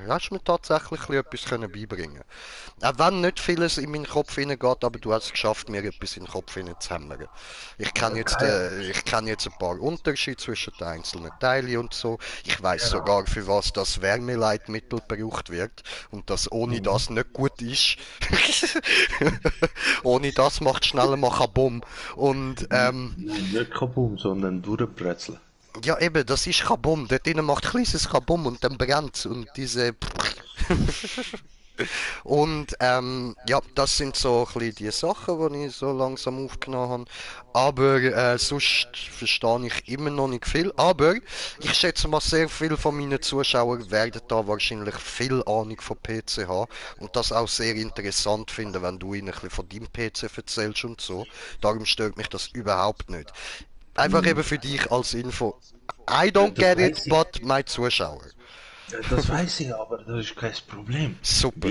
hast mir tatsächlich etwas können beibringen. Auch wenn nicht vieles in meinen Kopf hineingeht, aber du hast es geschafft, mir etwas in den Kopf hineinzuhämmern. Geil. Ich kenne jetzt ein paar Unterschiede zwischen den einzelnen Teilen und so. Ich weiß Genau. sogar, für was das Wärmeleitmittel gebraucht wird und dass ohne Mhm. das nicht gut ist. Ohne das macht schneller mal Kabum. Und Nein, nicht kaboom, sondern durchbrezeln. ja eben, das ist Kabum. Dort drinnen macht kleines Kabum und dann brennt und diese und ja, das sind so ein bisschen die Sachen, die ich so langsam aufgenommen habe. Aber sonst verstehe ich immer noch nicht viel. Aber ich schätze mal, sehr viele von meinen Zuschauern werden da wahrscheinlich viel Ahnung von PC haben und das auch sehr interessant finden, wenn du ihnen ein bisschen von deinem PC erzählst und so. Darum stört mich das überhaupt nicht. Einfach eben für dich als Info. I don't Das get it, weiß ich. but my Zuschauer. Das weiß ich, aber das ist kein Problem. Super.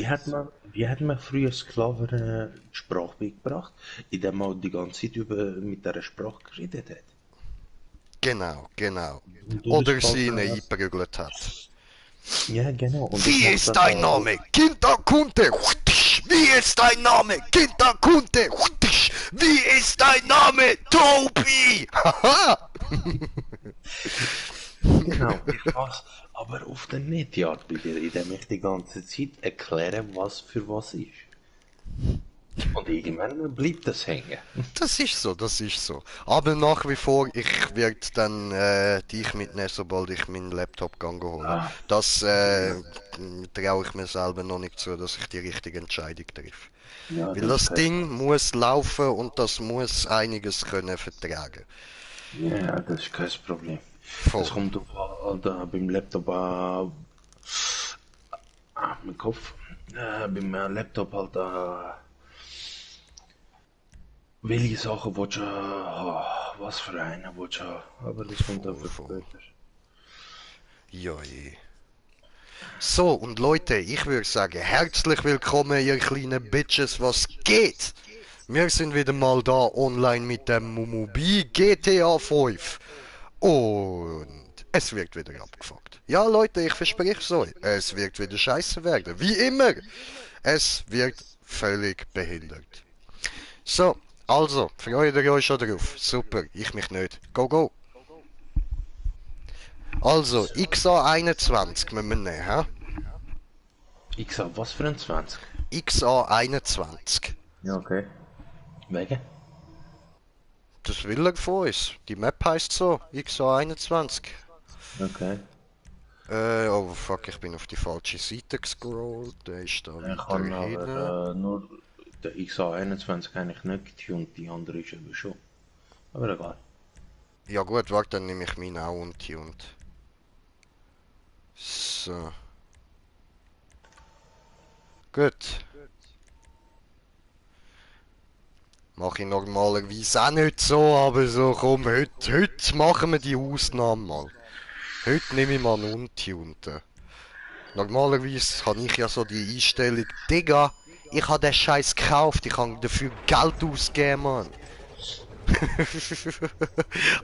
Wie hat man früher Sklaven die Sprache beigebracht, indem man die ganze Zeit mit dieser Sprache geredet hat? Genau, genau. Und du bist Oder bald sie ihn was. eingeprügelt hat. Ja, genau. Und das Wie macht ist dann dein Name? Kinderkunde. Wie ist dein Name? Kinderkunde. Wie ist dein Name? Tobi. Haha. genau, ich mach's aber auf der nette Art bei dir, indem ich die ganze Zeit erkläre, was für was ist. Und irgendwann bleibt das hängen. Das ist so, das ist so. Aber nach wie vor, ich werde dann dich mitnehmen, sobald ich meinen Laptop gang holen. Ah, Das ja, traue ich mir selber noch nicht zu, dass ich die richtige Entscheidung treffe. ja, Weil das ist das kein Ding Problem. muss laufen und das muss einiges können vertragen. Ja, das ist kein Problem. Es Voll. kommt auf, beim Laptop mein Kopf. Beim Laptop halt welche Sachen willst du was für einen willst du aber das kommt dann Voll, für voll. später. Ja, je. So, und Leute, ich würde sagen, herzlich willkommen, ihr kleinen Bitches, was geht? Wir sind wieder mal da online mit dem Mumubi GTA 5. Und es wird wieder abgefuckt. Ja, Leute, ich verspreche es euch. Es wird wieder scheiße werden. Wie immer. Es wird völlig behindert. So, also, freut ihr euch schon drauf? Super, ich mich nicht. Go, go. Also, XA21 müssen wir nehmen, hä? Ich sag, was für ein 20? XA21. Ja, okay. Wegen? Das will er von uns. Die Map heißt so, XA21. Okay. Oh fuck, ich bin auf die falsche Seite gescrollt. Der ist da Ich weiter habe hinten. aber nur der XA21 eigentlich nicht getuned, die andere ist aber schon. Aber egal. Ja gut, warte, dann nehme ich meinen auch untuned. So, gut. Mache ich normalerweise auch nicht so, aber so komm, heute machen wir die Ausnahme mal. Heute nehme ich mal einen untuneden. Normalerweise habe ich ja so die Einstellung, Digga, ich habe den Scheiß gekauft, ich kann dafür Geld ausgeben, Mann.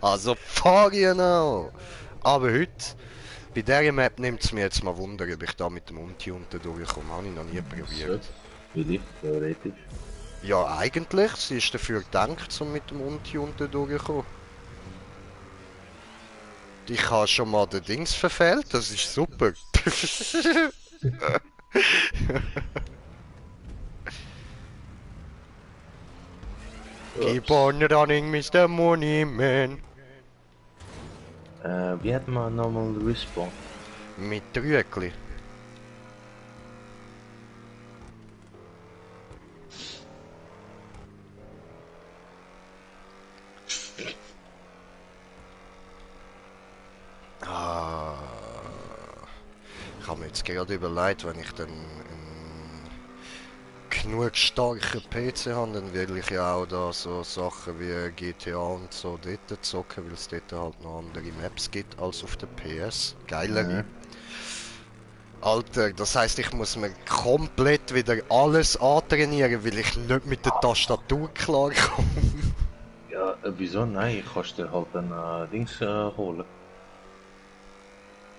Also fahr genau. Aber heute, bei dieser Map nimmt es mir jetzt mal Wunder, ob ich da mit dem Untunten durchkomme. Habe ich noch nie So, probiert. für dich, theoretisch. Ja, eigentlich, sie ist dafür gedacht, um mit dem Untunten durchzukommen. Ich habe schon mal den Dings verfehlt, das ist super. Keep Ups. on running, Mr. Money Man. Wie hat man nochmal Respawn? Mit Rüegli. Ah, ich habe mir jetzt gerade überlegt, wenn ich dann einen genug starken PC habe, dann will ich ja auch da so Sachen wie GTA und so dort zocken, weil es dort halt noch andere Maps gibt als auf der PS. Geilere. Mhm. Alter, das heißt, ich muss mir komplett wieder alles antrainieren, weil ich nicht mit der Tastatur klarkomme. Ja, wieso? Nein, kannst dir halt ein Dings holen.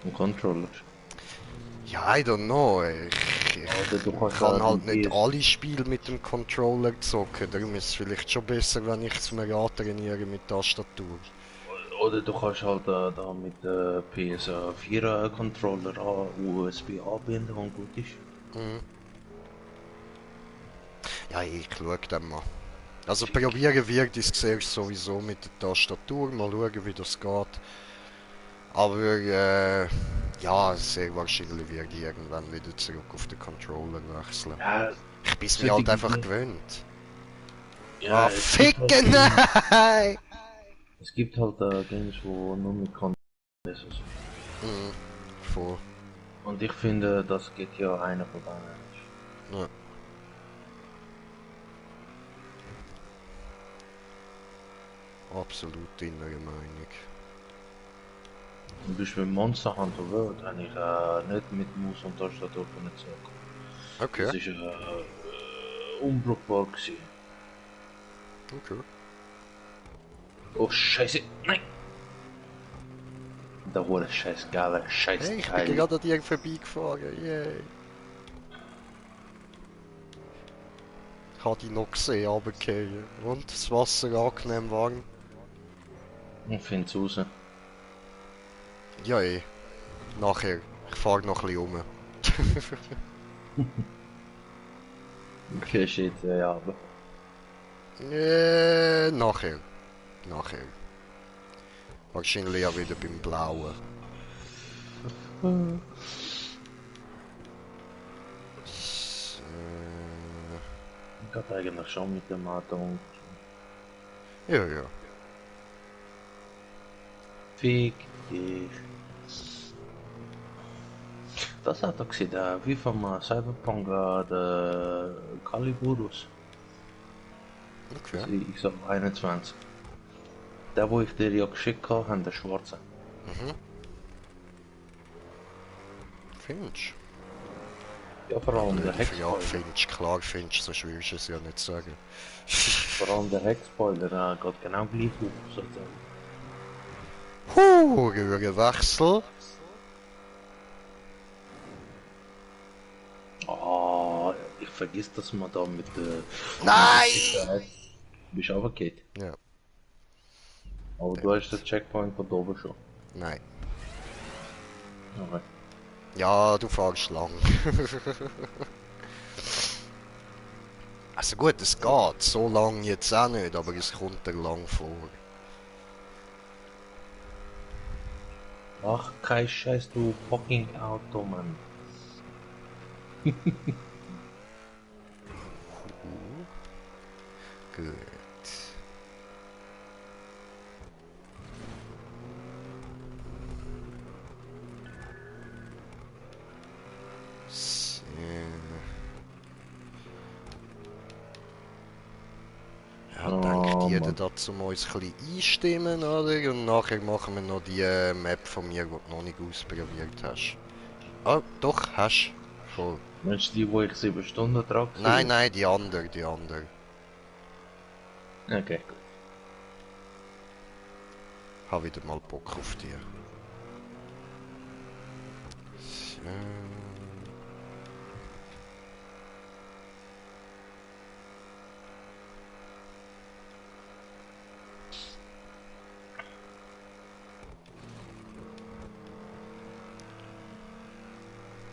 Ein Controller. Ja, I don't know. Oder du Ich kannst kann ja halt den nicht PS. alle Spiele mit dem Controller zocken. Darum ist es vielleicht schon besser, wenn ich es mir antrainiere mit Tastatur. Oder du kannst halt da mit PS4 Controller an USB anbinden und gut ist. Mhm. Ja, ich schau dann mal. Also Fick. probieren wird ich es sowieso mit der Tastatur. Mal schauen, wie das geht. Aber ja, sehr wahrscheinlich werde ich irgendwann wieder zurück auf den Controller wechseln. Ja, Ich bin mir solche halt einfach Dinge. gewöhnt. Ah, Ja, es gibt halt ficken! Games. Nein! Es gibt halt Games, wo nur mit Controller besser sind. Mhm, voll. Und ich finde, das geht ja einer von denen. Ja, absolut innere Meinung. Zum Beispiel Monster Hunter World habe ich nicht mit Maus und Tastatur können zocken. Okay, Das ist unbrauchbar gewesen. okay. Oh Scheiße, nein! Da wurde scheiß geile scheiß Hey, ich bin Teil. gerade an dir vorbeigefahren. Yay. Ich habe dich noch gesehen, runterfallen. Und das Wasser angenehm warm. Ich finde es raus. Ja, eh. Nachher. Ich fahre noch ein bisschen um. Okay, shit, ja, aber. Nachher. Nachher. Wahrscheinlich ja wieder beim Blauen. So, Ich hatte eigentlich schon mit dem Auto. ja, ja. Fick dich. Das hat doch gesehen, wie vom Cyberpunk, der Caliburus. Okay. Also ich sag 21. Der, wo ich dir ja geschickt habe, der schwarze. Mhm. Findest Ja, vor du? allem der Blöde Frage, Heckspoiler. findest du? Klar findest du, sonst würdest du es ja nicht sagen. Vor allem der Heckspoiler geht genau gleich auf, sozusagen. Röhrenwechsel. Ah, ich vergiss das mal da mit der Nein! Sicherheit. Du bist runtergefallen. Ja, Aber du hast den damit. Checkpoint von oben schon. Nein. Okay. Ja, du fahrst lang. Also gut, es geht. So lang jetzt auch nicht, aber es kommt dir lang vor. Ach, kein Scheiß, du fucking Auto, Mann. Gut. So. Ja, denkt Oh, jeder Mann. dazu mal uns ein bisschen einstimmen, oder? Und nachher machen wir noch die Map von mir, die du noch nicht ausprobiert hast. Ah, doch, hast. Voll. Meinst du die, wo ich 7 Stunden dran Nein, war? nein, die andere, die andere. Okay, gut. Hab wieder mal Bock auf die. So.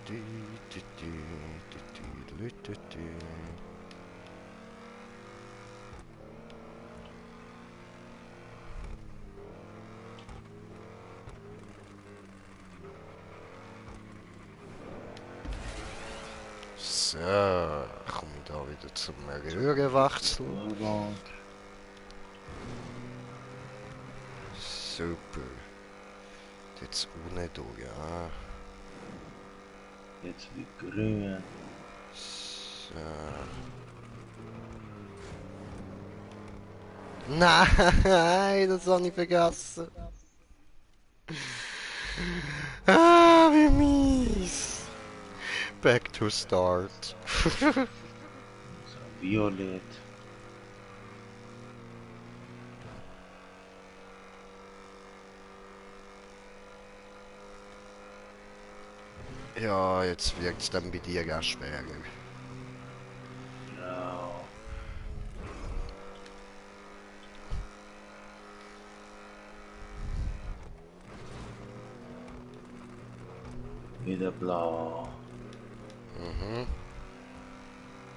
Du, du, du, du, du, du, du, du. So, komme ich da wieder zum Röhrenwechsel. Aber Super. Jetzt unten durch, ja. jetzt wie grün. So. Nein, das habe ich vergessen. Ah, wie mies. Back to start. So, violett. Ja, jetzt wird's dann bei dir auch schwerer. Ja. Wieder blau. Mhm,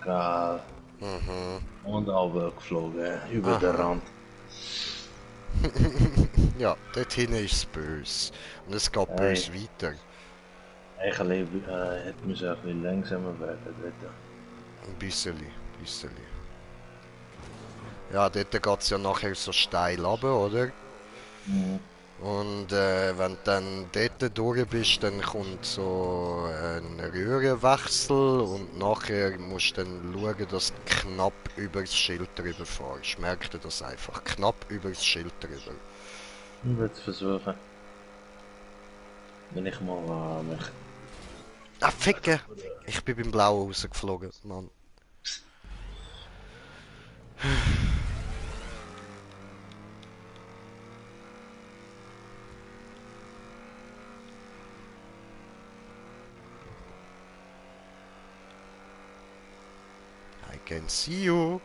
Geil. mhm. Und auch geflogen. Über den Aha. Rand. Ja, dort hinten ist es böse. Und es geht Hey, böse weiter. eigenlijk het mezelf weer langzamer werden. Dort. Ein bisschen, bisschen. Ja, dort geht's ja nachher so steil runter, oder? Mhm. Und wenn du dann dort durch bist, dann kommt so ein Röhrenwechsel und nachher musst du dann schauen, dass du knapp über das Schild drüber fährst. Merk dir das einfach. Knapp über das Schild drüber. Ich werde es versuchen. Wenn ich mal mich... Ah, Ficke! Ich bin beim Blauen rausgeflogen, Mann. I can see you.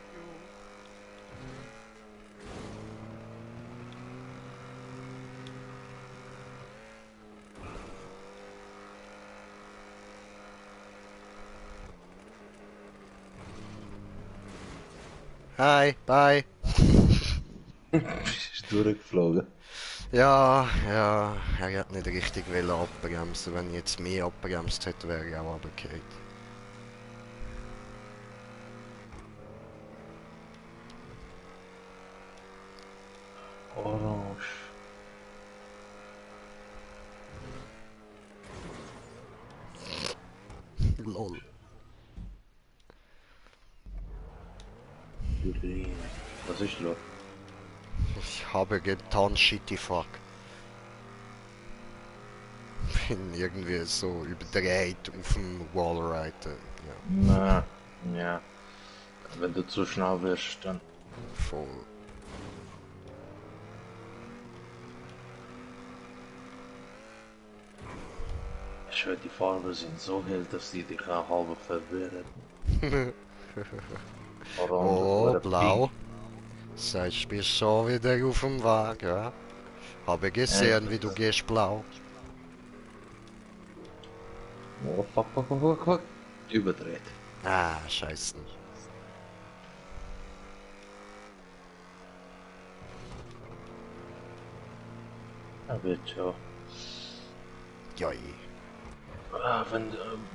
Hi, bye. Ist durchgeflogen. Ja, ja, er hat nicht richtig wollen abbremsen. Wenn ich jetzt mehr abbremst hätte, wäre ich auch runtergefallen. Orange. Lol. Grün. Was ist los? Ich habe getan, shitty fuck. Bin irgendwie so überdreht auf dem Wallrider. Ja, Na, ja. Wenn du zu schnell wirst, dann... voll. Ich höre, die Farben sind so hell, dass sie dich auch halb verwirren. Orange Oh, oder blau. pink. Sagst, bist schon wieder auf dem Weg, ja? Habe Hey. gesehen, wie du gehst blau. Oh, fuck, fuck, fuck, fuck, fuck. Überdreht. Ah, scheiße. Er wird schon. Joi.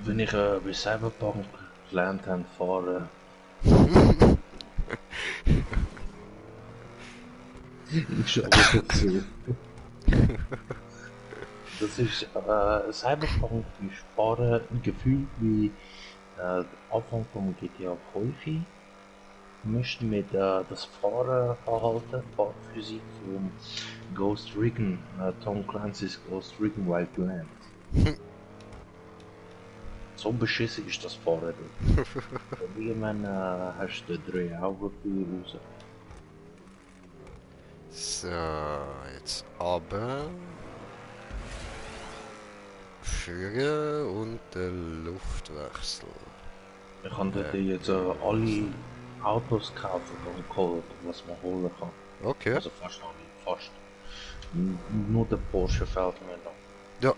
Wenn ich bei Cyberpunk gelernt habe fahren, ich schaue dazu. Das ist Cyberpunk ist fahren gefühlt wie der Anfang von GTA 5 gemischt mit das Fahrerverhalten, Fahrphysik von Ghost Recon, Tom Clancy's Ghost Recon Wildlands. So beschissen ist das Fahren dort. Und irgendwann hast du den 3 Augen raus. So, jetzt aber führen und der Luftwechsel. Ich kann dort jetzt alle Autos kaufen und geholt, was man holen kann. Okay. Also fast alle, fast. Nur der Porsche fehlt mir noch. Ja,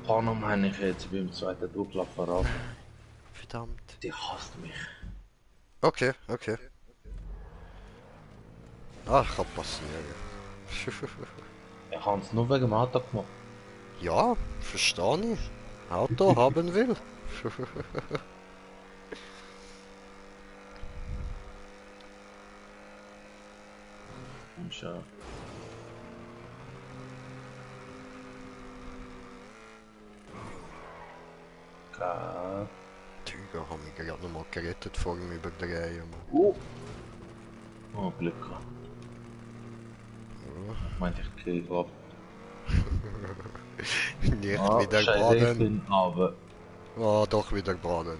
Panam habe ich jetzt beim zweiten Durchlauf verraten. verdammt. Die hasst mich. Okay, okay. Ah, kann passieren. Ich habe es nur wegen dem Auto gemacht. Ja, verstehe ich. Auto haben will. Und schon. Geil. Tüger haben mich gerade nochmal gerettet vor dem Überdrehen. Oh, Glück gehabt. Ich meinte, ich krieg ab. Nicht wieder Scheiße, ich baden. bin aber. Ah, doch wieder baden.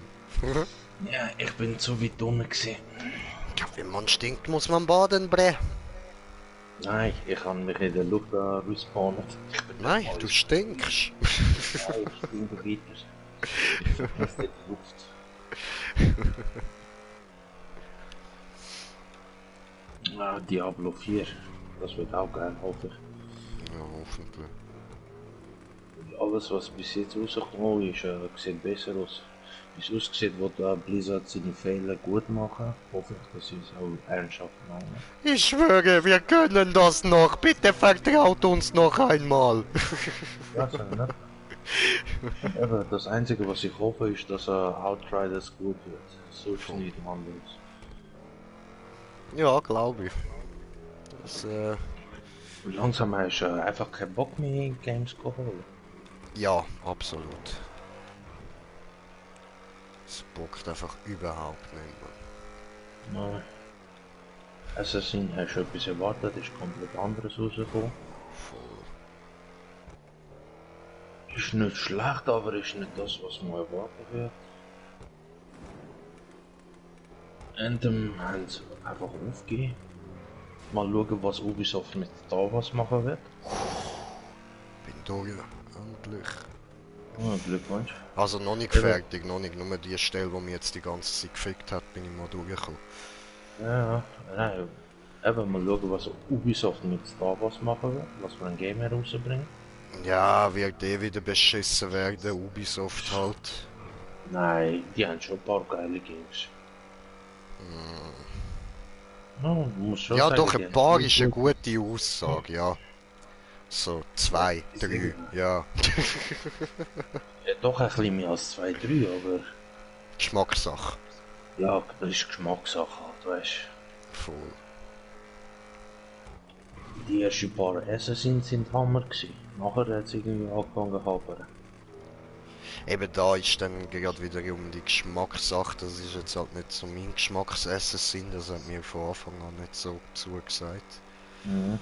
Ja, ich bin zu weit unten gewesen. Ja, wenn man stinkt, muss man baden, bre. Nein, ich habe mich in der Luft respawnet. Ich bin Nein, normal. du stinkst. Nein, ich stinke weiter. Ich vergesse die Luft. Ah, Diablo 4. Das wird auch geil, hoffe ich. Ja, hoffentlich. Alles was bis jetzt rausgekommen ist, sieht besser aus. Wie es aussieht, wo der Blizzard seine Fehler gut machen. Hoffe ich, dass sie es auch ernsthaft meinen. Ich schwöre, wir können das noch. Bitte vertraut uns noch einmal. Ja, so nicht. Aber das Einzige, was ich hoffe, ist, dass Outriders gut wird. Sonst nicht anders. Ja, glaube ich. Das, Langsam hast du einfach keinen Bock mehr in Games zu holen. ja, absolut. Es bockt einfach überhaupt nicht mehr. Nein. Assassin hast du etwas erwartet, ist komplett anderes rausgekommen. Voll. Ist nicht schlecht, aber ist nicht das, was man erwarten wird. Anthem haben sie einfach aufgegeben. Mal schauen, was Ubisoft mit Star Wars machen wird. Bin durch. Endlich. Oh, Glückwunsch. Also noch nicht fertig, noch nicht. Nur die Stelle, wo mich jetzt die ganze Zeit gefickt hat, bin ich mal durchgekommen. Ja, nein. Eben mal schauen, was Ubisoft mit Star Wars machen wird, was für ein Game herausbringen. Ja, wird eh wieder beschissen werden, Ubisoft halt. Nein, die haben schon ein paar geile Games. Ja, muss schon Ja, sagen, doch, die ein haben paar viel ist eine gut- gute Aussage, ja. So, 2, 3, ja. Ja, doch ein bisschen mehr als 2, 3, aber Geschmackssache. ja, das ist Geschmackssache halt, weißt Voll. du. Die ersten paar Assassins sind Hammer gewesen. Nachher hat es irgendwie angefangen zu habern. Eben da ist dann gerade wiederum die Geschmackssache, das ist jetzt halt nicht so mein Geschmacksessen, das hat mir von Anfang an nicht so zugesagt. Mhm.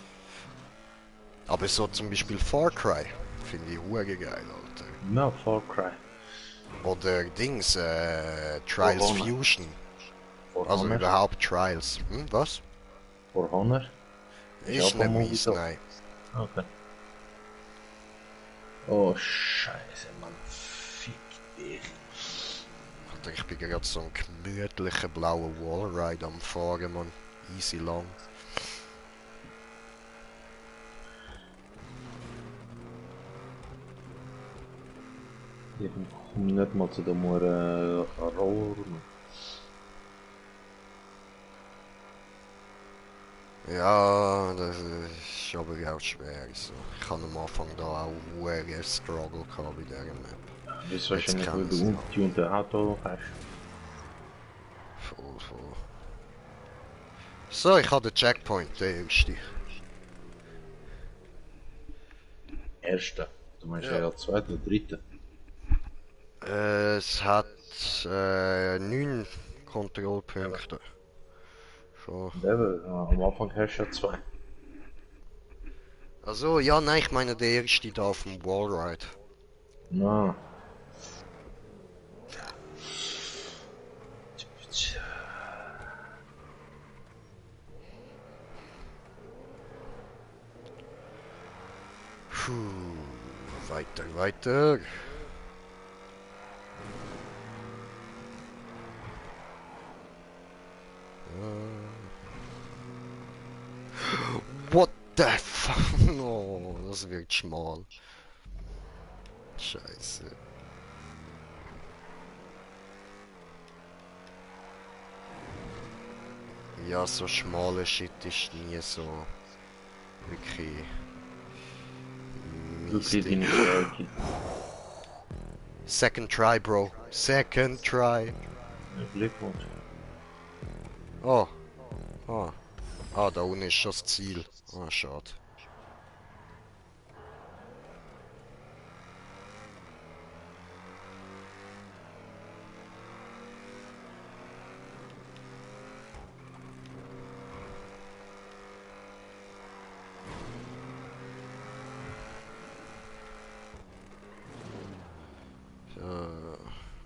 Aber so zum Beispiel Far Cry finde ich hure geil, Alter. Ja, Far Cry. Oder Dings, Trials For Honor. Fusion. For Also Honor. überhaupt Trials. Hm, was? For Honor. Ist auch nicht von mies, Ubisoft. nein. Okay. Oh, Scheiße, Mann. Fick dich. Alter, ich bin gerade so einen gemütlichen blauen Wallride am Fahren, man. Easy lang. Ich komme nicht mal zu dem Rohr. Ja, das ist aber auch schwer. So. Ich habe am Anfang da auch einen Struggle gehabt bei dieser Map. Das ist Jetzt wahrscheinlich, weil kennen du sie ja. untunte Auto hast. Voll, voll. So, ich habe den Checkpoint, der erste. Erste. Du meinst Ja. ja zweite, dritte. Es hat 9 Kontrollpunkte. Schon. Und eben, am Anfang hast du ja zwei. Also, ja, nein, ich meine der erste da auf dem Wallride. Na. Puh, weiter, weiter. What the fuck? Oh, das wird schmal. Scheiße. Ja, so schmale Shit ist nie so wirklich mies Wirklich Ding. deine Stärke. Second try, bro. Second try. Glückwunsch. Oh. Ah. Ah, da unten ist schon das Ziel. Ah, schade.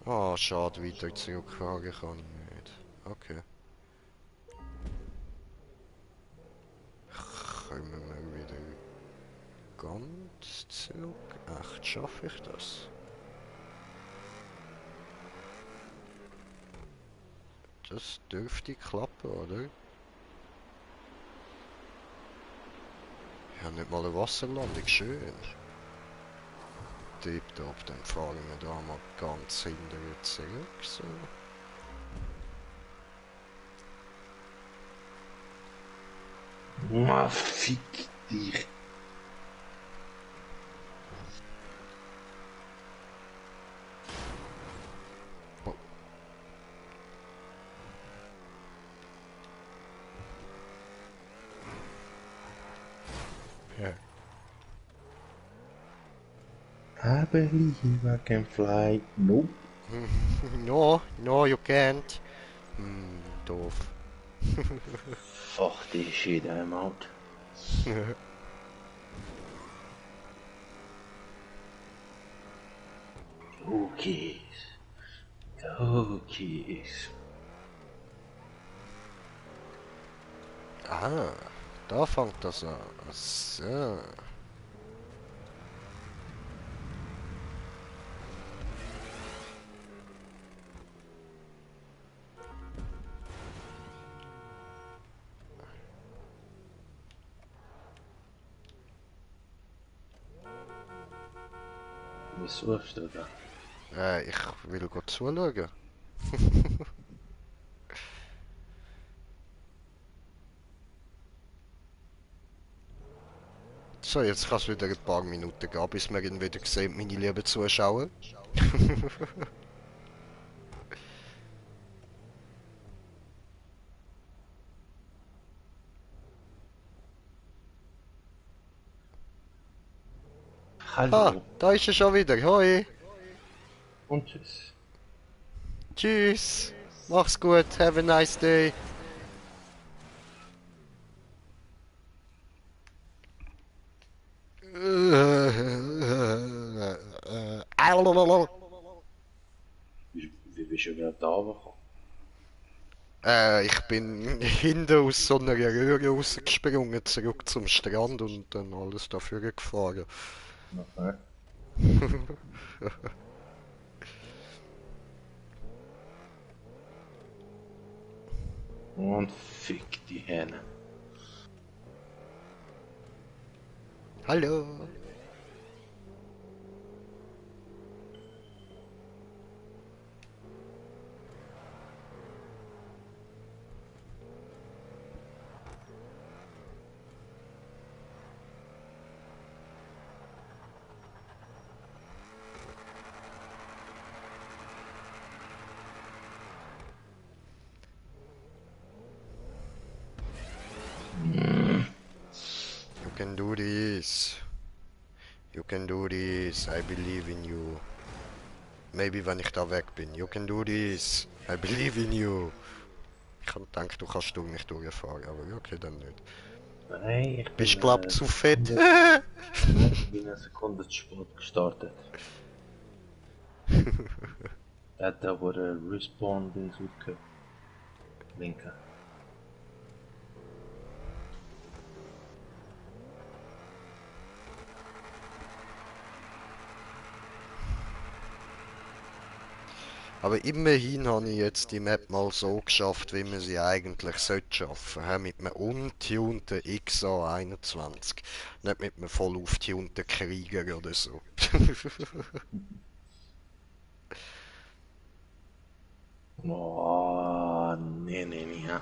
Ah, schade, weiter zurückfahren kann ich nicht. Okay. Können ganz zurück. Echt, schaffe ich das? Das dürfte klappen, oder? Ich habe nicht mal eine Wasserlandung, schön. Tipptopp, dann fahren wir da mal ganz hinterher zurück, so. Ah, fick dich. Ja. I believe I can fly. Nope. No, no, you can't. Doof. Fuck this shit, I'm out. Cookies. Cookies. Ah, da fängt das an. Ach so. Was suchst du da? Ich will gut zuschauen. So, jetzt kann es wieder ein paar Minuten gehen, bis wir ihn wieder sehen, meine lieben Zuschauer. Ah, Hallo. da ist er schon wieder. Hoi. Und tschüss. Tschüss. Mach's gut. Have a nice day. Wie bist du gerade da gekommen? Ich bin hinten aus so einer Röhre rausgesprungen, zurück zum Strand und dann alles dafür gefahren. Okay. Und fick die Hähne. Hallo. You can do this. You can do this. I believe in you. Maybe wenn ich da weg bin. You can do this. I believe in you. Ich hab gedacht, du kannst durch mich durchfahren, aber okay, dann nicht. Nein, ich Bist bin glaub zu fett. Nein, ich bin eine Sekunde zu spät gestartet. Er hat da, wo der Respawn-Dings rausgehört. Linke. Aber immerhin habe ich jetzt die Map mal so geschafft, wie man sie eigentlich sollte schaffen. Mit einem untunten XA21. Nicht mit einem voll auftunten Krieger oder so. Oh, nee, nee, nee. Ja.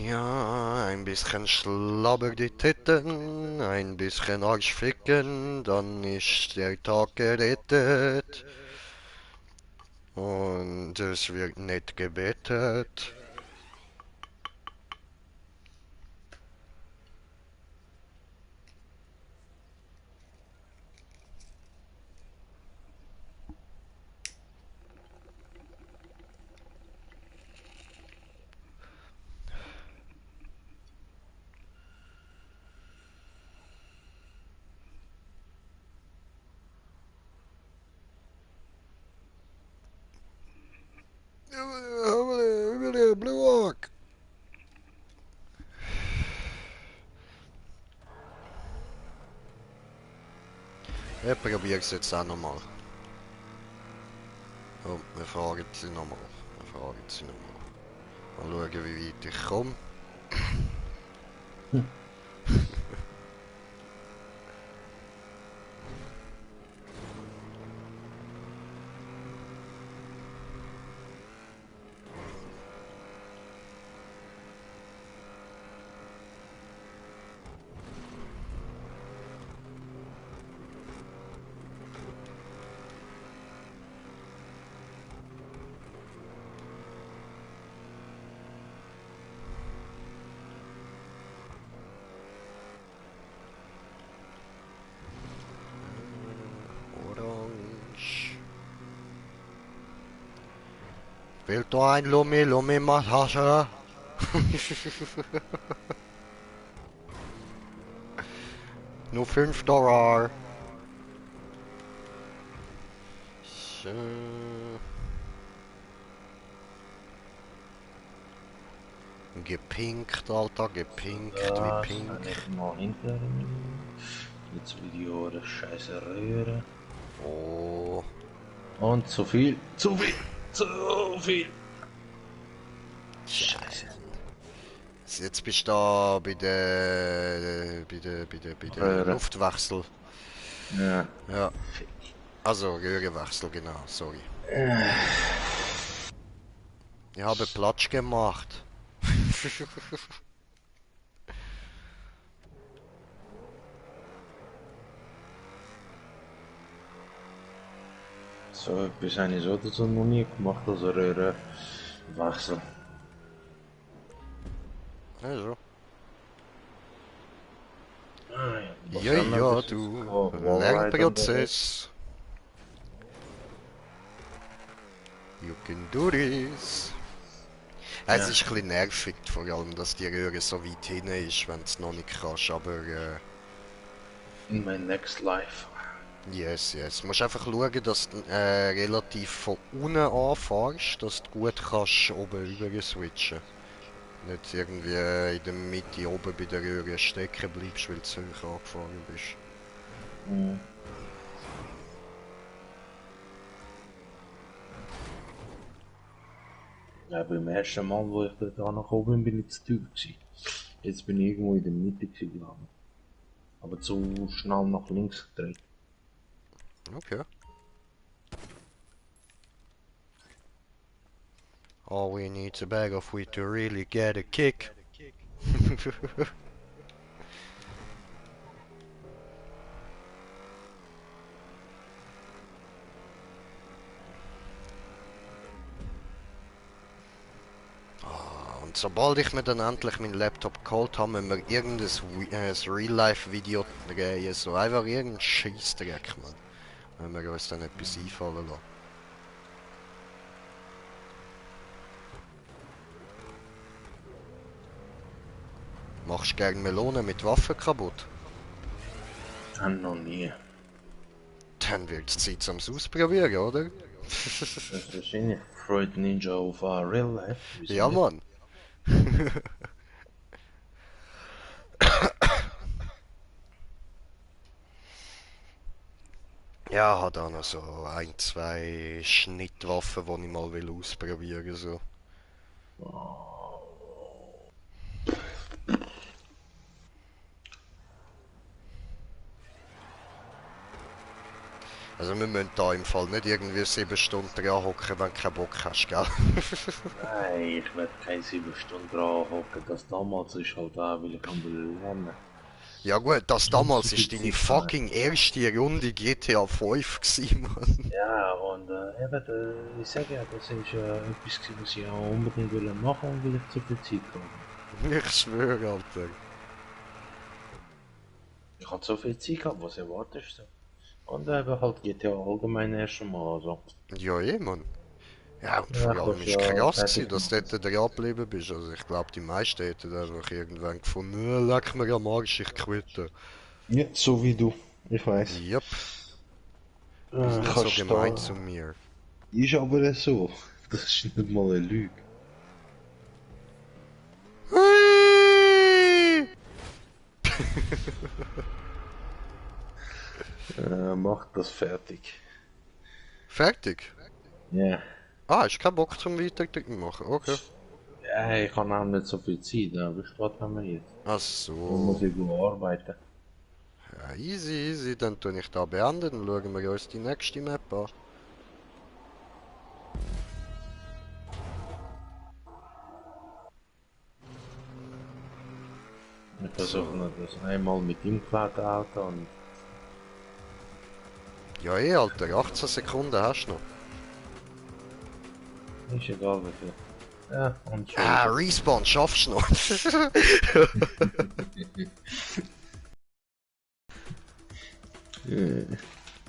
Ja, ein bisschen Schlabber die Titten, ein bisschen Arschficken, dann ist der Tag gerettet. Und es wird nicht gebetet. Ich probiere es jetzt auch nochmal. Oh, wir fahren sie nochmal. Mal schauen, wie weit ich komme. Orange. Fehlt nur ein Lumi Massage. Nur $5. So. Gepinkt, Alter, gepinkt, wie pink. Ich mal hinter jetzt Video eine scheiße Röhre. Oh. Und zu viel, zu viel, zu viel. Scheiße. Jetzt bist du da bei der Röhre. Luftwechsel. Ja. Ja. Also Röhrenwechsel, genau, sorry. Ich habe Platsch gemacht. So etwas habe ich so dazu noch nie gemacht, also Röhrenwechsel. Also. Was Ja, haben wir ja, bis jetzt du. gehabt? Lernprozess. You can do this. Es ist ein bisschen nervig, vor allem, dass die Röhre so weit hinten ist, wenn du es noch nicht kannst, aber In my next life. yes. Du musst einfach schauen, dass du relativ von unten anfährst, dass du gut kannst oben rüber switchen. Nicht irgendwie in der Mitte oben bei der Röhre stecken bleibst, weil du zu hoch angefahren bist. Mhm. Ja, beim ersten Mal, wo ich da nach oben bin, ich zu teuer gewesen. Jetzt bin ich irgendwo in der Mitte gewesen, glaube ich. Aber zu schnell nach links gedreht. Okay. All we need is a bag of wheat to really get a kick. Und sobald ich mir dann endlich meinen Laptop geholt habe, müssen wir irgendein Real-Life-Video drehen. So einfach irgendein Scheissdreck, man. Wenn wir uns dann etwas einfallen lassen. Machst du gern Melonen mit Waffen kaputt? Noch nie. Dann wird es Zeit zum Ausprobieren, oder? Das ist wahrscheinlich Fruit Ninja auf Real Life. Ja, Mann. Ja, hat auch noch so ein, zwei Schnittwaffen, die ich mal will ausprobieren so. Also wir müssen da im Fall nicht irgendwie 7 Stunden dran hocken, wenn du keinen Bock hast, gell? Nein, ich werde keine 7 Stunden dran hocken. Das damals ist halt auch, weil ich will lernen. Ja gut, das damals ist deine Zeit fucking erste Runde GTA 5 gewesen, Mann. Ja, und eben, ich sage ja, das ist etwas, gewesen, was ich auch unbedingt will machen und will ich zu viel Zeit haben. Ich schwöre, Alter. Ich hatte so viel Zeit gehabt, was erwartest du? Und eben halt GTA allgemein erst einmal, also. Ja, Mann. Ja, und Ja, vor allem kannst ist ja krass fertig gewesen, dass du machen. dort dran geblieben bist. Also ich glaube, die meisten hätten einfach irgendwann gefunden, leck mir am Arsch, ich quitte. Ja, so wie du. Ich weiß. Yep, die sind so Kannst gemein da. zu mir. Ist aber so. Das ist nicht mal eine Lüge. Mach macht das fertig. Fertig? Ja. Ah, hast keinen Bock zum Weiterdrücken machen? Okay. Ja, ich habe auch nicht so viel Zeit, aber ich warte mir jetzt. Ach Dann muss so. ich go arbeiten. Ja, easy, easy. Dann tue ich da beenden. Dann schauen wir uns die nächste Map an. Ich versuche So. noch das einmal mit ihm geklauten Auto und Ja, eh, Alter. 18 Sekunden hast du noch. ist egal wie viel. Ja, und schon Ah, wieder. Respawn, schaffst du noch.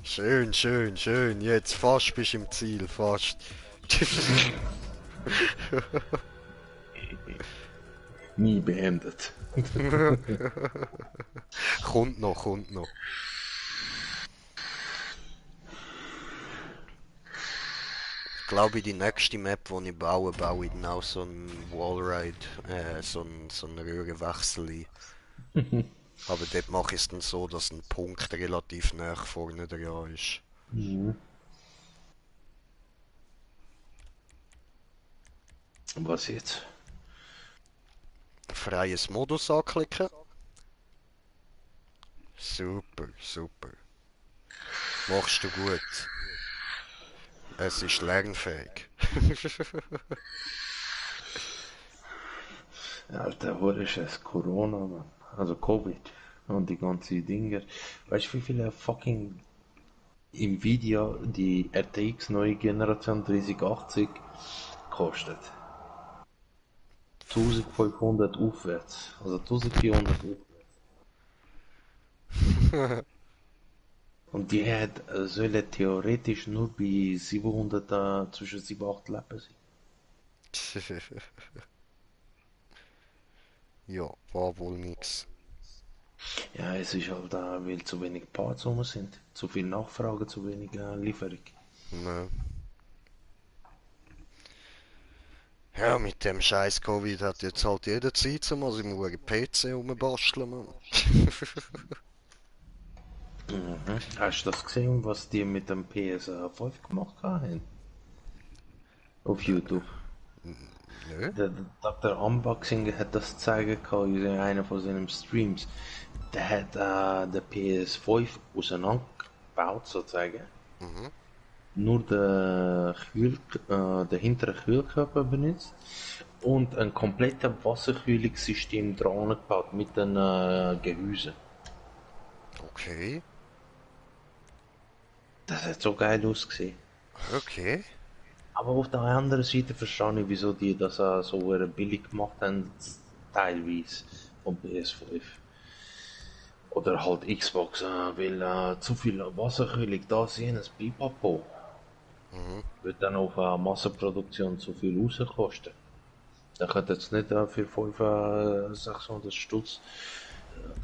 Schön, schön, schön. Jetzt fast bist du im Ziel, fast. Nie beendet. Kommt noch, kommt noch. Ich glaube, die nächste Map, die ich baue, baue ich dann auch so einen Wallride, so einen Röhrenwechsel ein. Aber dort mache ich es dann so, dass ein Punkt relativ nah vorne dran ist. Mhm. Was jetzt? Freies Modus anklicken. Super, super. Machst du gut. Es ist lernfähig. Alter, wo ist es? Corona, Mann. Also Covid. Und die ganzen Dinger. Weißt du, wie viele fucking Nvidia die RTX neue Generation 3080 kostet? 1500 aufwärts. Also 1400 aufwärts. Und die hat, sollen theoretisch nur bei 700, zwischen 7 und 8 Leben sein. Ja, war wohl nix. Ja, es ist halt, weil zu wenig Parts rum sind. Zu viel Nachfrage, zu wenig Lieferung. Ne. Ja, mit dem scheiß Covid hat jetzt halt jeder Zeit, um an seinem PC rumbasteln, Mann. Mhm. Hast du das gesehen, was die mit dem PS5 gemacht haben? Auf YouTube. Nö. Der Dr. Unboxing hat das gezeigt in einer von seinen Streams. Der hat der PS5 auseinandergebaut, sozusagen. Mhm. Nur der hintere Kühlkörper benutzt und ein komplettes Wasserkühlungssystem dran gebaut mit einem Gehäuse. Okay. Das hat so geil ausgesehen. Okay. Aber auf der anderen Seite verstehe ich, wieso die das so billig gemacht haben, teilweise vom PS5. Oder halt Xbox, weil zu viel Wasserkühlung da sehen, das Pipapo. Mhm. Wird dann auf Massenproduktion zu viel rauskosten. Da könnt ihr jetzt nicht für 500, 600 Stutz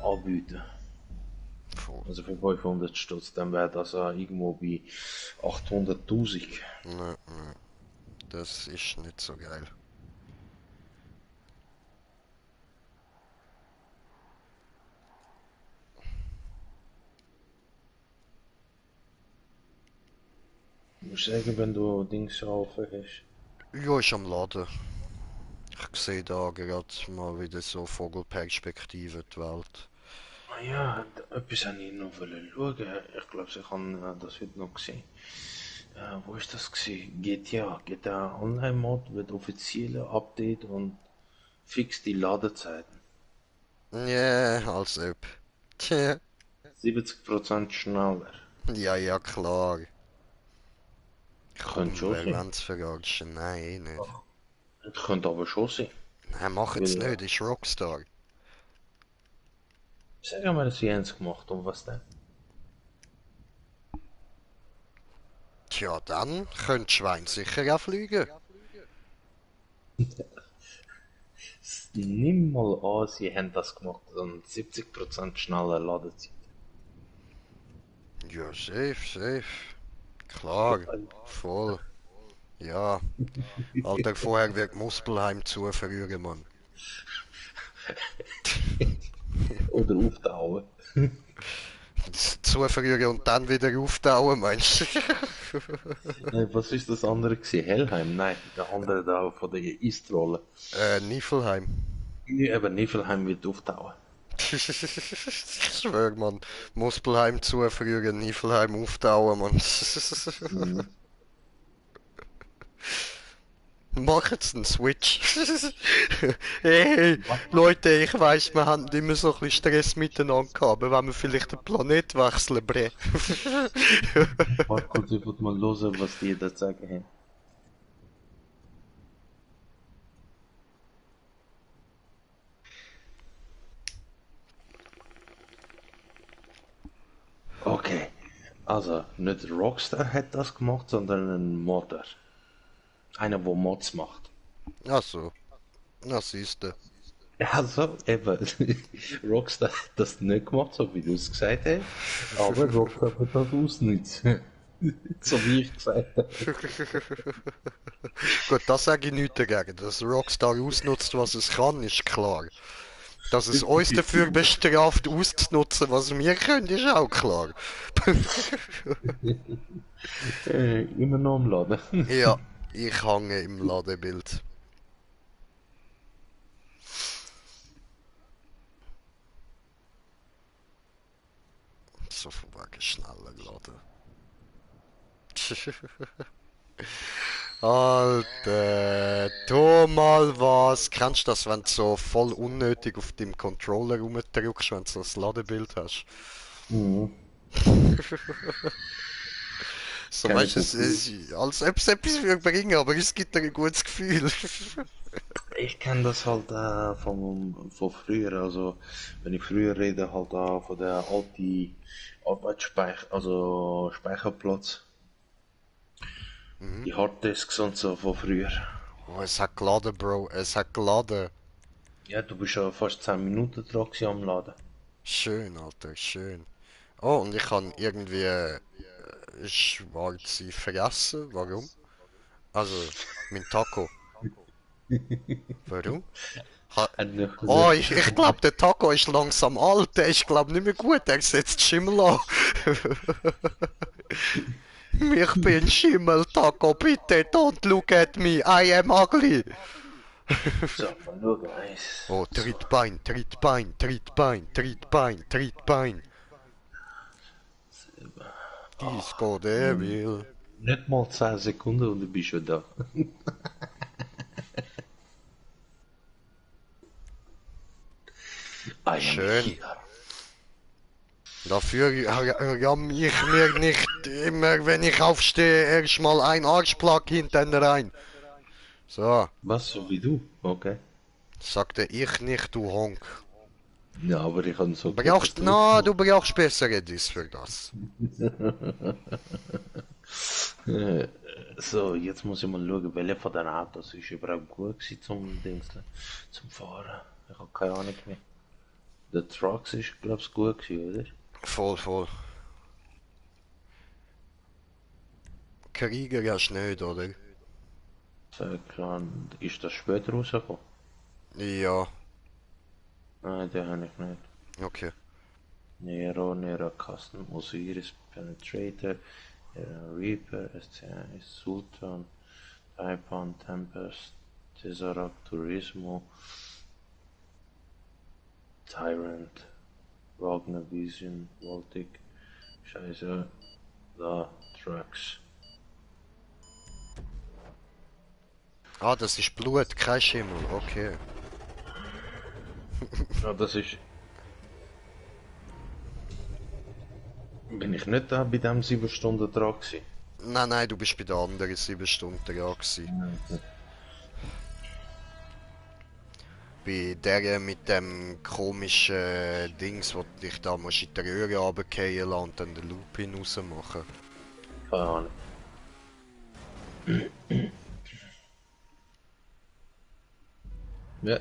anbieten. Voll. Also für 500 Stutz, dann wäre das irgendwo bei 800.000. Nö, nö. Das ist nicht so geil. Ich muss sagen, wenn du Dings offen hast. Ja, ist am Laden. Ich sehe da gerade mal wieder so Vogelperspektive die Welt. Ah ja, etwas habe ich noch schauen. Ich glaube, ich habe das heute noch gesehen. Wo ist das gesehen? GTA Online Mod wird offizielle Update und fix die Ladezeiten. Ja, als ob. Tja. 70% schneller. Ja, ja, klar. Könnte Komm, schon wer sein. wollen's verarschen? Nein, eh nicht. Das könnte aber schon sein. Nein, machen's Weil, nicht, ist Rockstar. sagen wir, sie haben es gemacht und was denn? Tja, dann könnte Schwein sicher auch fliegen. Nimm mal an, sie haben das gemacht und 70% schneller Ladezeit. Ja, safe, safe. Klar, voll. Ja, Alter, vorher wird Muspelheim zuverrühren, Mann. Oder auftauchen. zuführen und dann wieder auftauen, meinst du? Was ist das andere gewesen? Helheim? Nein, der andere da von der Istrolle. Niflheim. Ja, aber Niflheim wird auftauchen. Ich schwör, man. Muspelheim zuführen, Niflheim auftauen, man. Mhm. Machen's einen Switch. Hey, Leute, ich weiss, wir haben immer so ein bisschen Stress miteinander gehabt, aber wenn wir vielleicht den Planet wechseln, bre. Warte kurz, ich wollte mal hören, was die da sagen haben. Okay, also nicht Rockstar hat das gemacht, sondern ein Modder. Einer, der Mods macht. Ach so, na siehste. Also, eben, Rockstar hat das nicht gemacht, so wie du es gesagt hast, aber Rockstar wird das ausnutzt. So wie ich gesagt habe. Gut, das sage ich nicht dagegen. Dass Rockstar ausnutzt, was es kann, ist klar. Dass es uns dafür bestraft, auszunutzen, was wir können, ist auch klar. Immer noch am Laden. Ja, ich hänge im Ladebild. So von wegen schneller laden. Alter, tu mal was. Kennst du das, wenn du so voll unnötig auf dem Controller rumdrückst, wenn du so das Ladebild hast? Mhm. So Kann weißt ich du, nicht als ob es etwas würde bringen, aber es gibt dir ein gutes Gefühl. Ich kenne das halt von früher, also wenn ich früher rede, halt von der alten Arbeitsspeicher, also Speicherplatz, Mhm. die Harddisks und so von früher. Oh, es hat geladen, Bro, es hat geladen. Ja, du bist ja fast 10 Minuten dran gewesen am Laden. Schön, Alter, schön. Oh, und ich kann irgendwie schwarze fressen. Warum? Also, mein Taco. Warum? Ha Hat nicht oh, gesagt. ich glaube, der Taco ist langsam alt. Der ist, glaube nicht mehr gut. Er setzt Schimmel an. Ich bin Schimmel, Taco. Bitte, don't look at me. I am ugly. So, mal schauen, eins, Oh, zwei. Trittbein, Trittbein, Trittbein, Trittbein, Trittbein. Disco Devil. Nicht mal 10 Sekunden und du bist schon da. I am Schön. here. Dafür ramm ich mir nicht immer, wenn ich aufstehe, erstmal ein Arschplug hinten rein. So, Was, so wie du? Okay. sagte ich nicht, du Honk. Ja, aber ich habe so gehört, dass Brauchst, du das na, du machst. brauchst bessere Diss für das. So, jetzt muss ich mal schauen, welcher von den Autos ist überhaupt gut gewesen zum Fahren. Ich habe keine Ahnung mehr. Der Trucks ist, glaube ich, gut gewesen, oder? Voll, voll. Krieger hast du nicht, oder? So, klar, ist das später rausgekommen? Ja, Nein, den habe ich nicht. okay. Nero, Nero Custom, Osiris, Penetrator, Reaper, SCI, Sultan, Taipan, Tempest, Tesseract, Turismo, Tyrant, Wagner Vision, Voltic, Scheiße, da, Trucks. Ah, das ist Blut, kein Schimmel, okay. Ja, das ist. Bin ich nicht da bei dem 7 Stunden dran gewesen? Nein, nein, du bist bei der anderen 7 Stunden dran gewesen. Nein. Bei der mit dem komischen Dings, wo du dich da musst in die Röhre runterfallen lassen und dann den Loop raus machen. Keine Ahnung. Ja.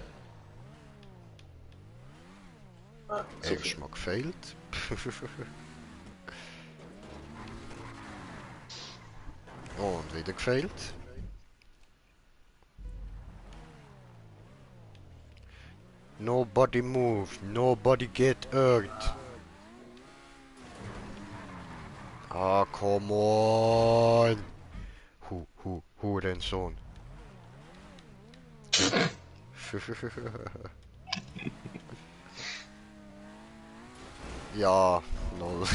So viel. Erstmal gefailt. Und wieder gefailt. Nobody move, nobody get hurt. Ah, come on! Hurensohn. Ja, lol.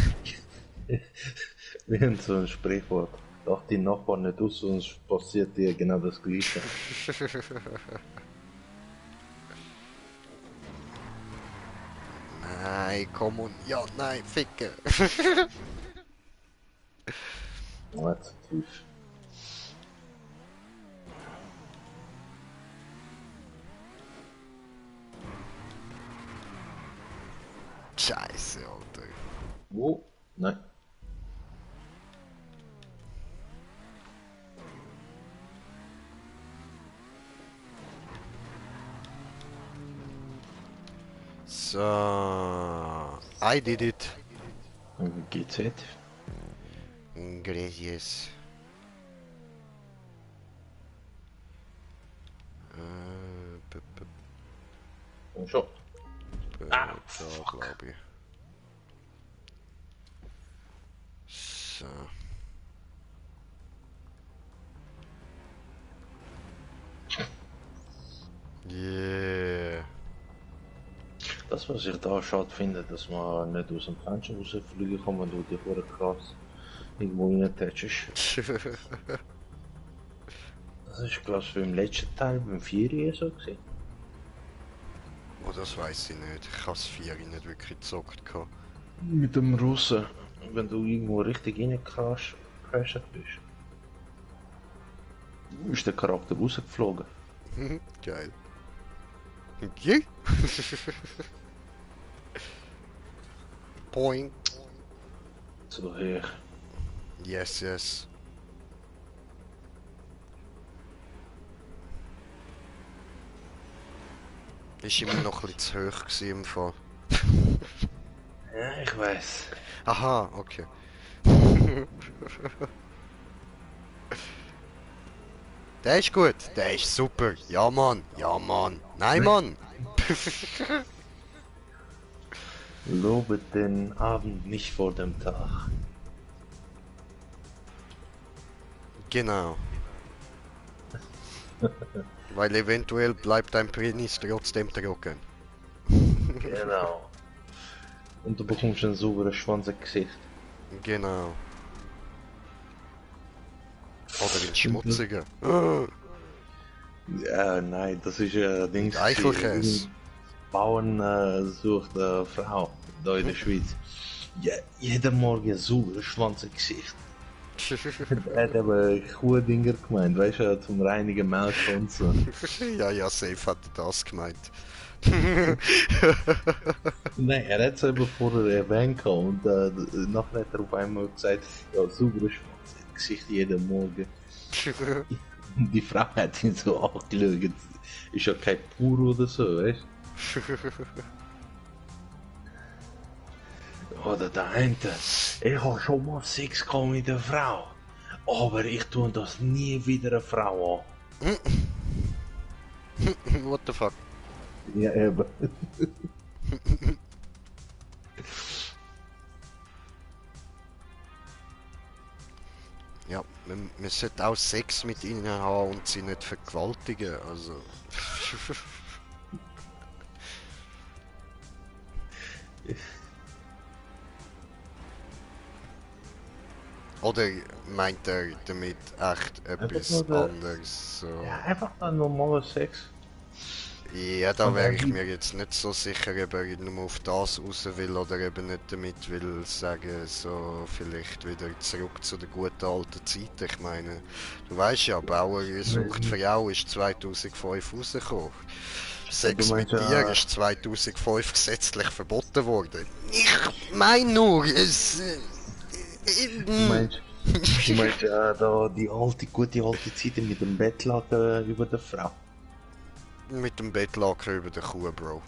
Wir haben so ein Sprichwort. Lach die Nachbarn nicht aus, sonst passiert dir genau das Gleiche. Nein, komm on. Ja, nein, ficke. Ja, zu tief. Scheiße, Alter. Wo? Nein. So. I did it. GZ. Gracias. Und schon. Da, glaube ich. So. Yeah. Das, was ich da schade finde, dass man nicht aus dem Fenster rausfliegen kann, wenn du dich vor krass irgendwo reintatschst. Das ist, glaube ich, beim letzten Teil, beim 4 so gewesen. Oh, das weiß ich nicht. Ich habe das 4 nicht wirklich gezockt. Mit dem Russen. Wenn du irgendwo richtig reingecrashed bist, ist der Charakter rausgeflogen. Geil. Okay. Point. So her. Yes, yes. Ist immer noch ein bisschen zu hoch gewesen im Fall. Ja, ich weiß. Aha, okay. Der ist gut, der ist super. Ja, Mann, ja, Mann. Nein, Mann. Lobet den Abend nicht vor dem Tag. Genau. Weil eventuell bleibt dein Penis trotzdem trocken. Genau. Und du bekommst einen sauberen Schwanz im Gesicht. Genau. Oder einen schmutzigen. Ja, nein, das ist Dings. Eichelkäse. Bauern sucht eine Frau da in der Schweiz. Ja, jeden Morgen sauberen Schwanz im Gesicht. Er hat aber Kuhdinger gemeint, weißt du, zum Reinigen Milch und so. Ja, ja, safe hat er das gemeint. Nein, er hat es eben vorher erwähnt und nachher hat er auf einmal gesagt, ja, saubere Schwanz im Gesicht jeden Morgen. Die Frau hat ihn so angeschaut. Ist ja kein Pur oder so, weißt du? Oder der eine. Ich habe schon mal Sex gehabt mit einer Frau. Aber ich tue das nie wieder eine Frau an. What the fuck? Ja, eben. Ja, man sollte auch Sex mit ihnen haben und sie nicht vergewaltigen, also... Oder meint er damit echt etwas nur der- anderes? So? Ja, einfach ein normaler Sex. Ja, da Und wäre er ich gibt- mir jetzt nicht so sicher, ob er nur auf das raus will oder eben nicht damit will sagen, so vielleicht wieder zurück zu der guten alten Zeit. Ich meine, du weißt ja, Bauer sucht Frau ist 2005 rausgekommen. Sex Du mit meinst dir ja- ist 2005 gesetzlich verboten worden. Ich meine nur, es... Du meinst da die gute alte Zeit mit dem Bettlaken über der Frau. Mit dem Bettlaken über der Kuh, Bro.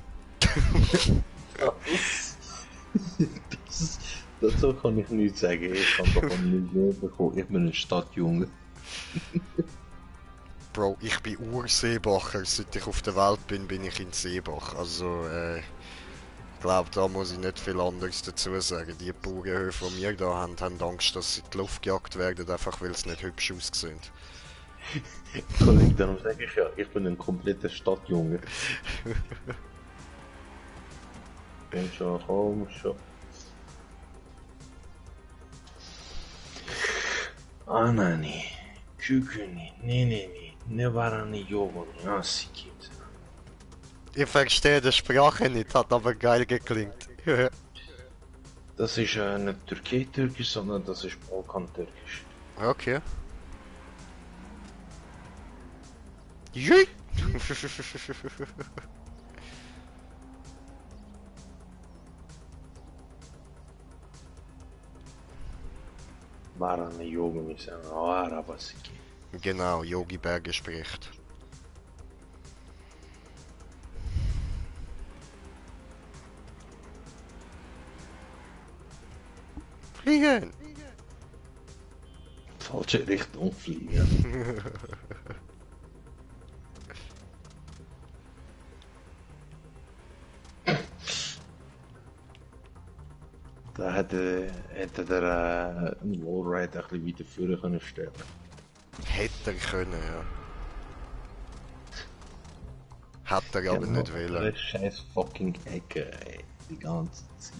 Dazu kann ich nichts sagen. Ich kann davon nicht mehr bekommen. Ich bin ein Stadtjunge. Bro, ich bin Urseebacher. Seit ich auf der Welt bin, bin ich in Seebach. Also, glaube, da muss ich nicht viel anderes dazu sagen. Die Bauernhöfe, die wir da haben, haben Angst, dass sie in die Luft gejagt werden, einfach weil es nicht hübsch aussehen. Kollege, darum sage ich ja, ich bin ein kompletter Stadtjunge. Komm schon. Anani, Küküni, Neneni, Nevarani Yogoni, Asikit. Ich verstehe die Sprache nicht, hat aber geil geklingt. Das ist nicht Türkei-Türkisch, sondern das ist Balkan-Türkisch. Okay. Jui! Varani Yogoni, Sanawara, Basiki. Genau, Yogi Berge spricht. Fliegen! Falsche Richtung fliegen. Da hätte der einen Wallride ein bisschen weiter vorne können stellen. Hätte er können, ja. Hat er aber nicht Eine wollen. scheiß fucking Ecke, ey. Die ganze Zeit.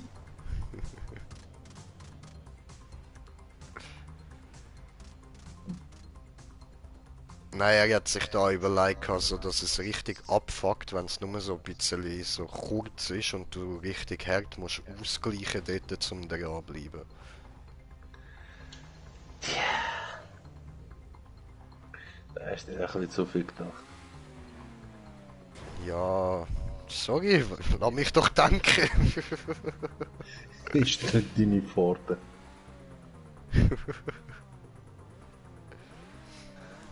Nein, er hat sich da überlegt, also, dass es richtig abfuckt, wenn es nur so ein bisschen so kurz ist und du richtig hart musst ausgleichen dort, um dran zu bleiben. Da hast du dir ein bisschen zu viel gedacht. Ja, sorry, lass mich doch denken. Ist nicht deine Pforte.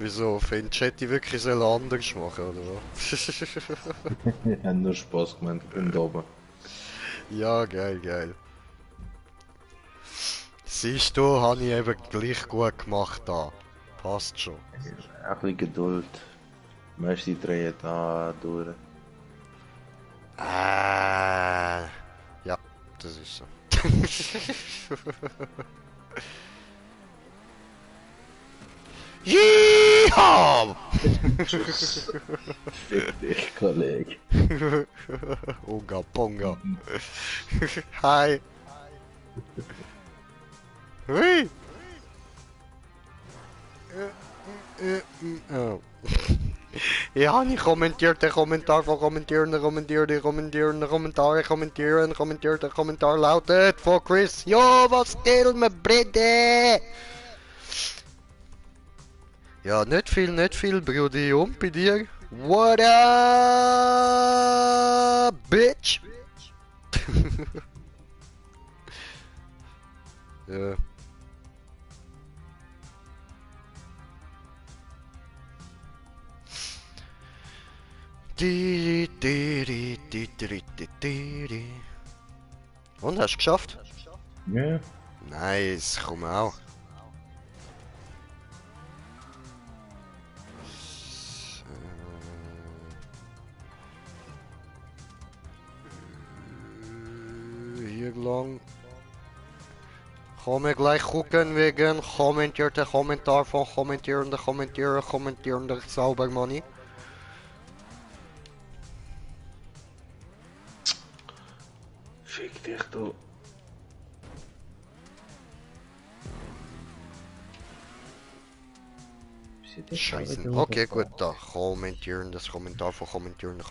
Wieso? Findest du, hätte ich wirklich anders machen oder was? Wir haben nur Spaß gemacht, und oben. Ja, geil, geil. Siehst du, habe ich eben gleich gut gemacht da. Passt schon. Ein bisschen Geduld. Meiste drehen da durch. Ja, das ist so. Yeehaw! Fick dich, Kollege. Unga Ponga. Hi. Hui. Oh. Ja, ich kommentiert den Kommentar von kommentieren, der Kommentar lautet von Chris. Jo, was geht mit Brede? Ja, nicht viel, Brudi, und bei dir? What up, bitch? Ja. Und, hast du geschafft? Ja. Nice, komm auch. Hier lang. Gaan we gleich gucken wegen kommentierte Kommentar von kommentierender Saubermoney. Fick dich, du. Scheiße. Okay, gut, da. Das Kommentar von kommentieren.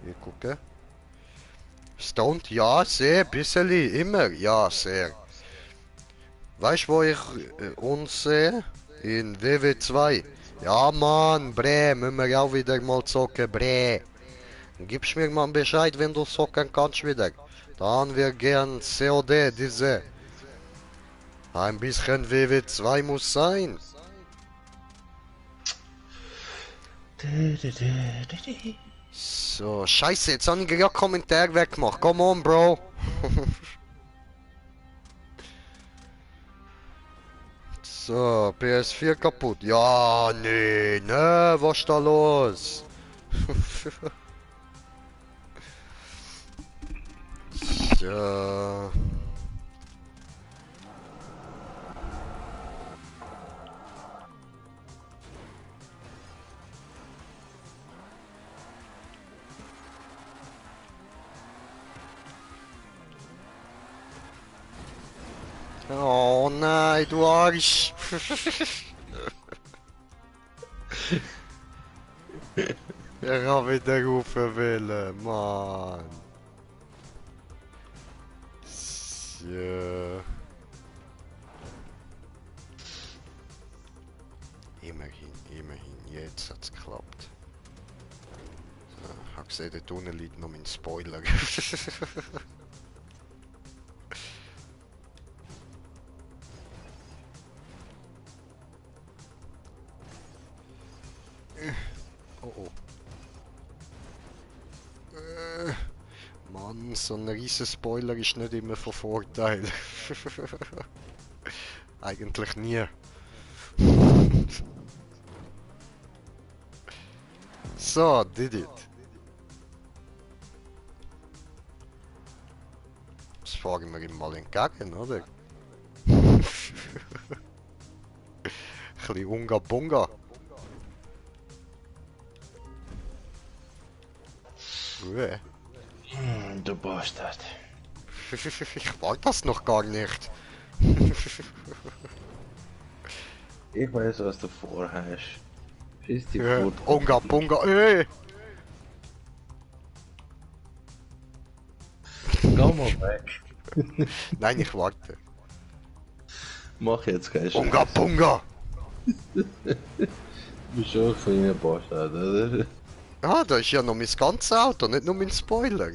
Wir gucken. Stoned, ja, sehr, bisschen, immer, ja, sehr. Weißt du, wo ich uns sehe? In WW2. Ja, Mann, bre, müssen wir auch wieder mal zocken, bre. Gibst mir mal Bescheid, wenn du zocken kannst wieder. Dann wir gern COD, diese. Ein bisschen WW2 muss sein. So, scheiße, jetzt habe ich gerade Kommentar weggemacht. Come on, Bro. So, PS4 kaputt. Ja, nee, ne, was ist da los? So. Oh nein, du Arsch! Ich hab wieder rufen wollen, Mann. So. Immerhin, jetzt hat's geklappt. So, ich hab gesehen, dort unten liegt noch mein Spoiler. Oh oh. Mann, so ein riesen Spoiler ist nicht immer von Vorteil. Eigentlich nie. So, did it. Das fahren wir ihm mal entgegen, oder? Bisschen Unga Bunga. Uäh. Du Bastard. Ich wollte das noch gar nicht. Ich weiß, was du vorhast. Schieß die Ja, Furt. Unga Bunga, ey! Geh mal weg. Nein, ich warte. Mach jetzt keinen Scheiß. Unga Bunga! Du bist schon ein kleiner Bastard, oder? Ah, da ist ja noch mein ganzes Auto, nicht nur mein Spoiler.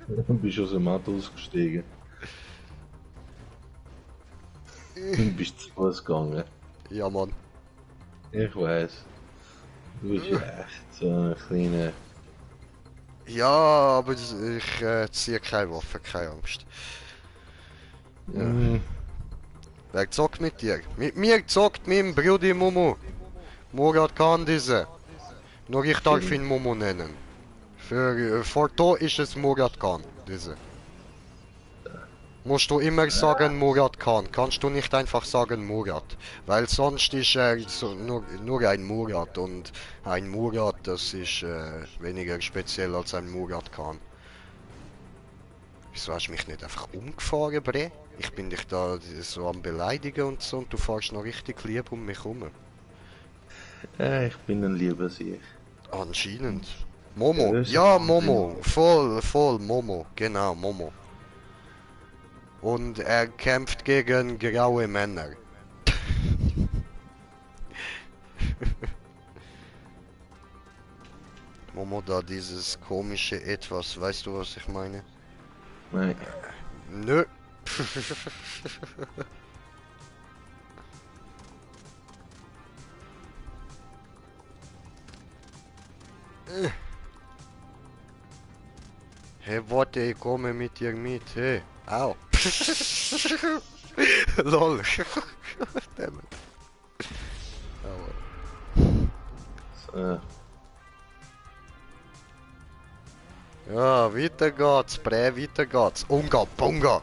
Du bist aus dem Auto ausgestiegen. Du bist zu Fuß gegangen. Ja, Mann. Ich weiß. Du bist ja echt so ein kleiner. Ja, aber ich ziehe keine Waffe, keine Angst. Ja. Wer zockt mit dir? Mit mir zockt mein Bruder Momo. Murat Khan diese. Nur ich darf ihn Momo nennen. Für Forto ist es Murat Khan, diese. Musst du immer sagen Murat Khan, kannst du nicht einfach sagen Murat. Weil sonst ist er so nur ein Murat und ein Murat, das ist weniger speziell als ein Murat Khan. Wieso hast du mich nicht einfach umgefahren, Bre? Ich bin dich da so am beleidigen und so und du fährst noch richtig lieb um mich rum. Ich bin ein lieber Sieg. Anscheinend. Momo, Böse ja Mann, Momo, voll Momo, genau Momo. Und er kämpft gegen graue Männer. Momo, da dieses komische Etwas, weißt du, was ich meine? Nein. Nö. Hey, warte, ich komme mit dir mit, hey. Au. Lol. Dammit. So. Ja, weiter geht's, Bre, weiter geht's. Unga, Bunga.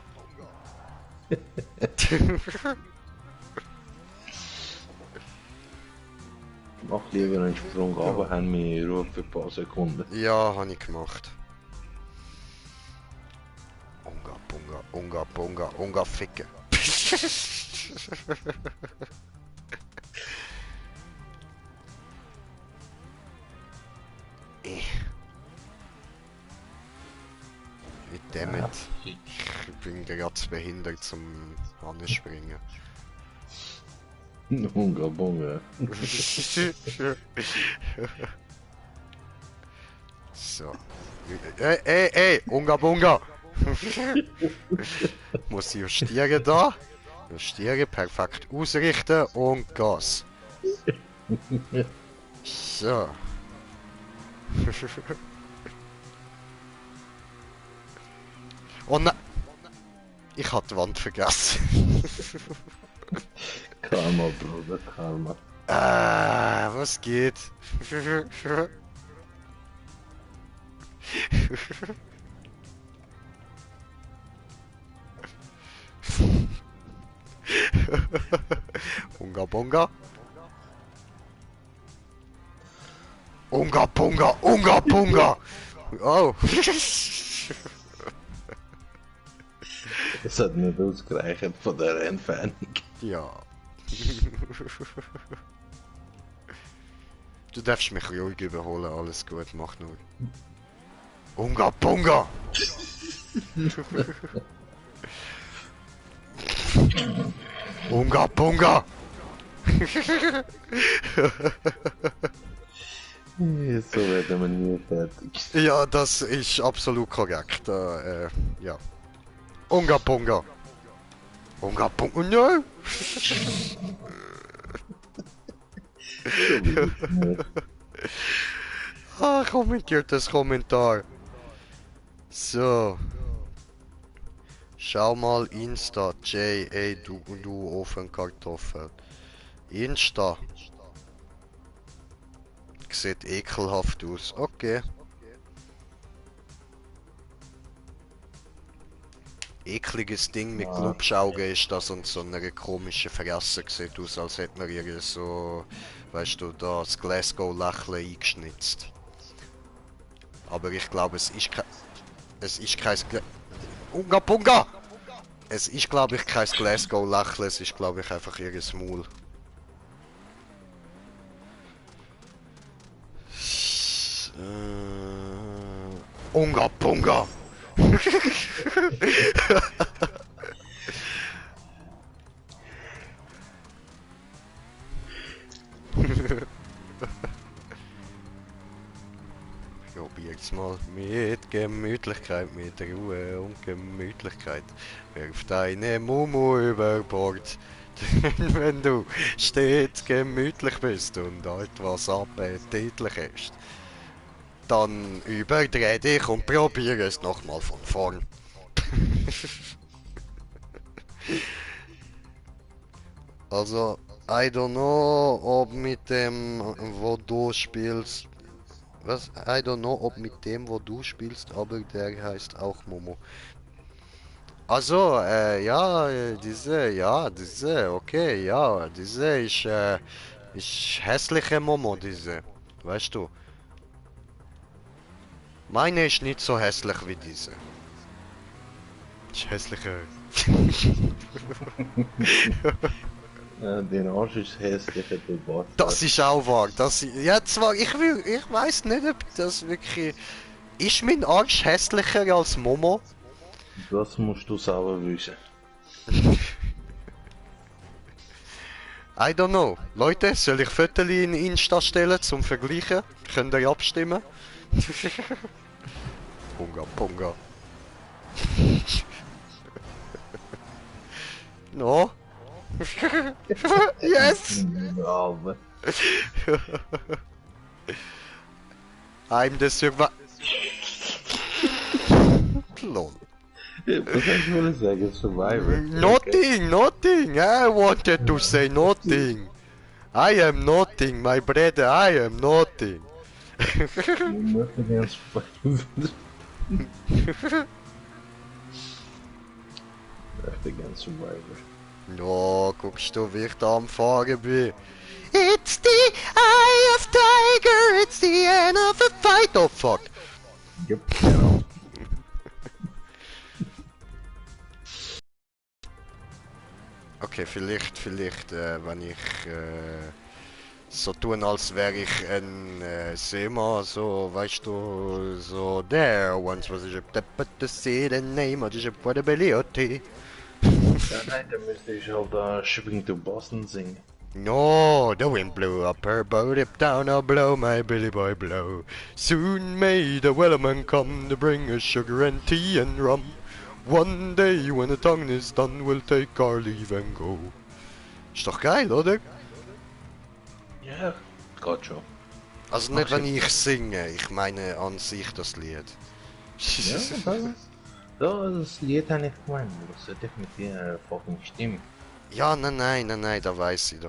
Mach lieber einen Sprung, aber haben wir Ruhe für ein paar Sekunden. Ja, habe ich gemacht. Unga, Bunga, Unga, Bunga, Unga, Ficke. Dammit. Ich bin gerade zu behindert zum Anspringen. Unga Bunga. So. Ey, Unga Bunga! Muss ich justieren da? Justieren, perfekt ausrichten und Gas. So. Oh nein! Ich hab die Wand vergessen. Karma, Bruder, Karma. Ah, was geht? Unga Bunga. Unga Bunga, Unga Bunga! Oh! Es hat nicht ausgereicht von der Entfernung. Ja. Du darfst mich ruhig überholen, alles gut, mach nur. Unga Bunga! Unga Bunga! So werden wir nie fertig. Ja, das ist absolut korrekt. Ja. Unga Bunga! Unga Bunga! No! Ah, kommentiert das Kommentar. So. Schau mal Insta, J, ey, du Ofenkartoffel. Insta. Sieht ekelhaft aus. Okay. Ekliges Ding mit Glubschaugen ist das und so eine komische Fresse sieht aus, als hätte man ihr so, weißt du, da das Glasgow-Lächeln eingeschnitzt. Aber ich glaube, es ist kein Unga Bunga! Es ist, glaube ich, kein Glasgow-Lächeln, es ist, glaube ich, einfach ihr Maul. Unga Bunga! Probiert's mal mit Gemütlichkeit, mit Ruhe und Gemütlichkeit. Wirf deine Mumu über Bord. Denn wenn du stets gemütlich bist und etwas appetitlich ist, dann überdreh dich und probier es nochmal von vorn. Also, I don't know, ob mit dem, wo du spielst. Was? I don't know, ob mit dem, wo du spielst, aber der heißt auch Momo. Also, diese, okay, ja, diese ist hässliche Momo, diese. Weißt du? Meine ist nicht so hässlich wie diese. Ist hässlicher. Ja, den Arsch ist hässlicher, der Bart. Das ist auch wahr. Ja, zwar, ich weiß nicht, ob das wirklich... Ist mein Arsch hässlicher als Momo? Das musst du selber wissen. I don't know. Leute, soll ich Fotos in Insta stellen zum Vergleichen? Könnt ihr abstimmen? Punga, Punga. No? Yes! Aber. I'm the survivor. Lol. Was soll ich wohl sagen? Survivor? Nothing! I wanted to say nothing! I am nothing, my brother, I am nothing! Nothing against Survivor. Echt against Survivor. No, guckst du, wie ich da am Fahren bin? It's the eye of tiger, it's the end of a fight, oh fuck! Yep, genau. Okay, vielleicht, wenn ich so tun, als wäre ich ein Seemann, so, weißt du, so, there once was a but to see the name of the portability. Ja, nein, dann müsste ich halt Shipping to Boston singen. No, the wind blew up her boat, up down, I'll blow my Billy Boy blow. Soon may the wellerman come to bring us sugar and tea and rum. One day when the tongue is done, we'll take our leave and go. Ist doch geil, oder? Ja, geht schon. Also nicht, wenn ich singe, ich meine an sich das Lied. Ja, das Lied habe ich gemeint, das sollte ich mit dir fucking stimmen. Ja, nein, da weiß ich,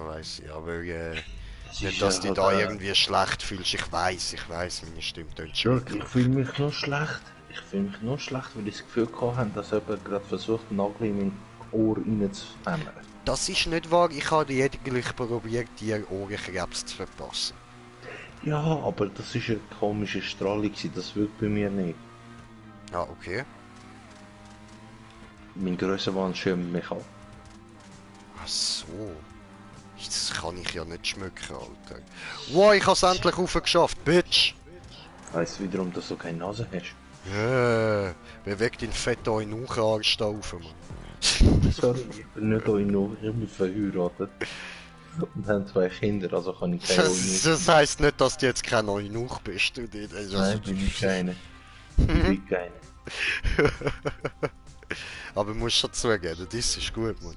aber Es Nicht, ist dass du halt, da irgendwie schlecht fühlst. Ich weiß, meine Stimme tönt schon. ich fühle mich nur schlecht. Ich fühle mich nur schlecht, weil ich das Gefühl gehabt habe, dass jemand gerade versucht, einen Nagel in mein Ohr reinzuhämmern. Das ist nicht wahr, ich habe lediglich probiert, dir Ohrenkrebs zu verpassen. Ja, aber das ist eine komische Strahlung, gewesen, das wirkt bei mir nicht. Ah, okay. Mein Grössenwahn schirmt mich ab. Ach so. Das kann ich ja nicht schmücken, Alter. Wow, ich hab's endlich aufgeschafft, Bitch! Heisst wiederum, dass du keine Nase hast. Beweg den fetten Eunuchenarsch da rauf, Mann. Sorry, ich bin nicht Eunuch, ich bin verheiratet. Und haben 2 Kinder, also kann ich keine Eunuch. Das heisst nicht, dass du jetzt kein Eunuch bist, du. Nein, bin ich keine. Ich bin keine. Aber du musst schon zugeben, das ist gut, Mann.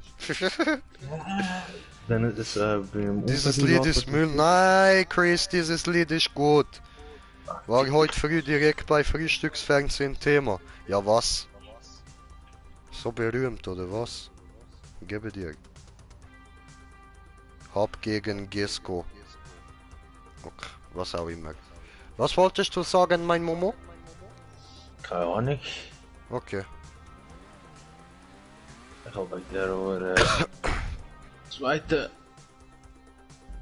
Dann ist es beim Dieses Lied ist Müll. Nein, Chris, dieses Lied ist gut. War heute früh direkt bei Frühstücksfernsehen Thema. Ja, was? So berühmt, oder was? Gebe dir. Hab gegen Gisco. Okay, was auch immer. Was wolltest du sagen, mein Momo? Keine Ahnung. Okay. Ich habe bei der zweiten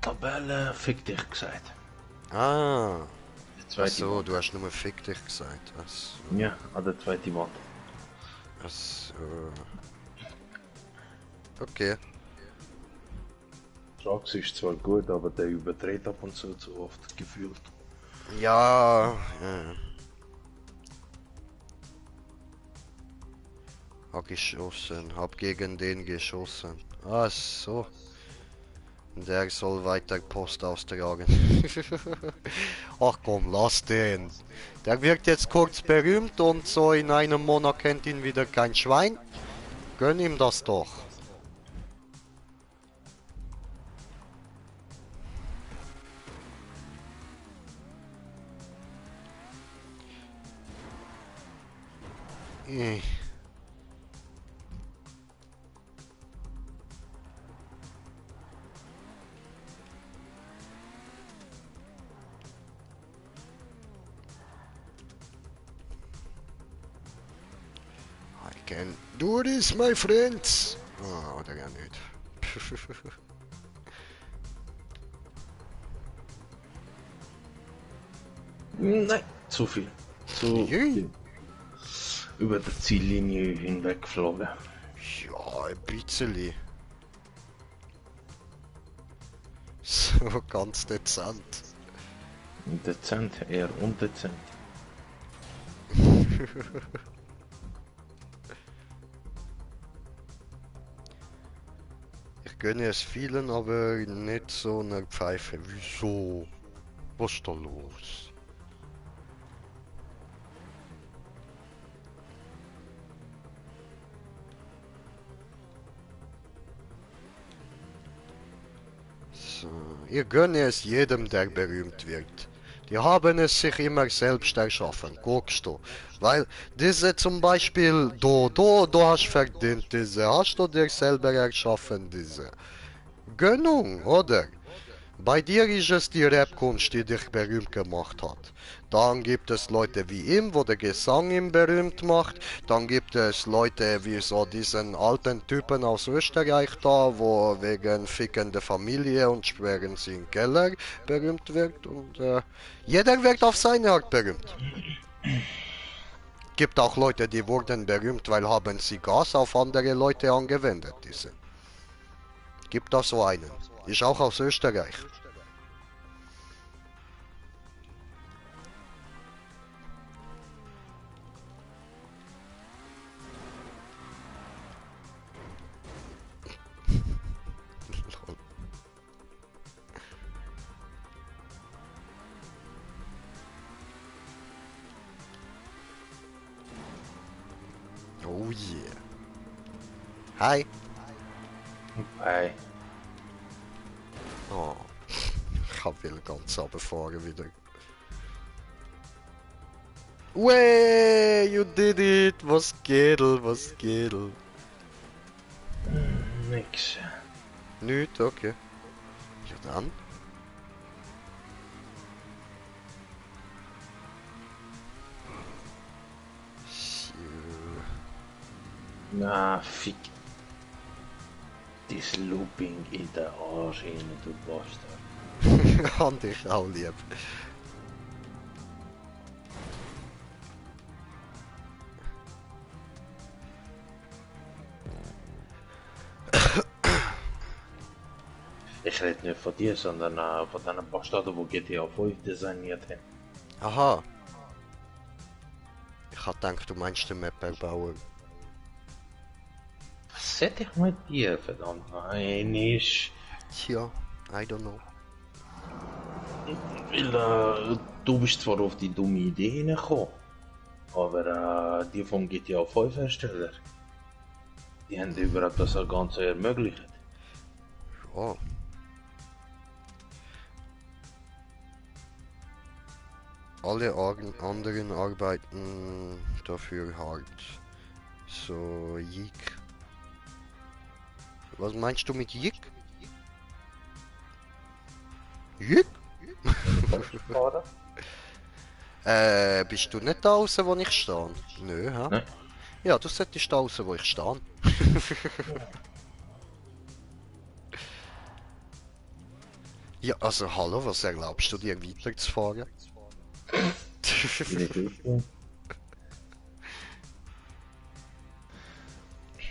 Tabelle Fick dich gesagt. Ah. Die Ach zweite so, Wand. du hast nur Fick dich gesagt. Ach so. Ja, an der zweiten Wand. Ach so. Okay. Drax ist zwar gut, aber der überdreht ab und zu oft gefühlt. Ja. Ja. Hab geschossen, hab gegen den geschossen. Ach so. Der soll weiter Post austragen. Ach komm, lass den. Der wird jetzt kurz berühmt und so in einem Monat kennt ihn wieder kein Schwein. Gönn ihm das doch. Eh. I can do this, my friends. Ah, oder ja nicht. Nein, zu viel. Zu Jui. viel. Über die Ziellinie hinweggeflogen. Ja, ein bisschen. So ganz dezent. Dezent, eher undezent. Ich gönne es vielen, aber nicht so eine Pfeife. Wieso? Was ist da los? So, ich gönne es jedem, der berühmt wird. Die haben es sich immer selbst erschaffen, guckst du. Weil diese zum Beispiel, du hast verdient, diese hast du dir selber erschaffen, diese. Gönnung, oder? Bei dir ist es die Rapkunst, die dich berühmt gemacht hat. Dann gibt es Leute wie ihm, wo der Gesang ihn berühmt macht. Dann gibt es Leute wie so diesen alten Typen aus Österreich da, wo wegen fickender Familie und sperren sie im Keller berühmt wird. Und jeder wird auf seine Art berühmt. Gibt auch Leute, die wurden berühmt, weil haben sie Gas auf andere Leute angewendet. Diese. Gibt da so einen. Ist auch aus Österreich. Oh yeah. Hi. Ei. Oh. Ich hab will ganz runterfahren wieder. Way, you did it! Was geht, was geht? Nix. Nicht, okay. Ja dann. Na, fick das Looping in der Arsch rein, du Bastard. Kann dich auch lieb. Ich rede nicht von dir, sondern von den Bastarden, die GTA 5 designiert haben. Aha. Ich hab gedacht, du meinst den Map-Erbauer. Was hätte ich mit dir, verdammt? Nein, nicht. Tja, I don't know. Weil du bist zwar auf die dumme Idee hingekommen, aber die vom GTA 5 Hersteller, die haben überhaupt das Ganze ermöglicht. Ja. Alle anderen arbeiten dafür hart. So, Jig. Was meinst du mit Jig? Jig? Fahren? Bist du nicht da draußen, wo ich stehe? Nö, hä? Nein. Ja, du solltest da draußen, wo ich stehe. Ja, also hallo, was erlaubst du dir weiterzufahren?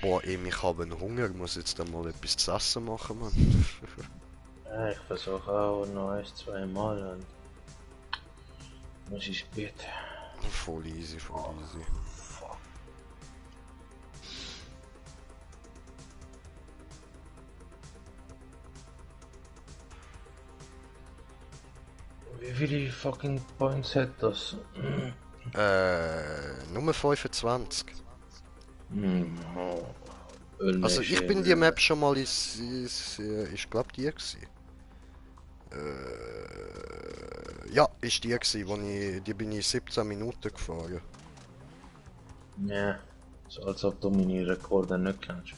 Boah, ich habe einen Hunger, ich muss jetzt dann mal etwas zu essen machen, Mann. Ja, ich versuche auch noch ein, zwei Mal und muss ins Bett. Voll easy, voll easy. Wie viele fucking Points hat das? Nummer 25. Oh. Also ich bin die Map schon mal ich glaube die gewesen. Ja, ist die gewesen, die bin ich 17 Minuten gefahren. Ja, so als ob du meine Rekorde nicht kennst.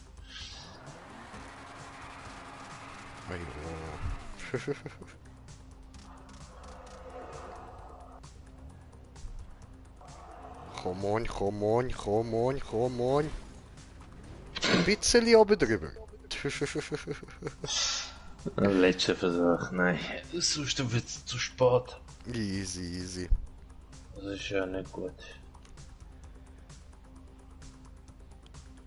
Ah, ja. Come on, come on, come on, come on. Ein bisschen oben drüber. Letzter Versuch, nein. Sonst wird es zu spät. Easy, easy. Das ist ja nicht gut.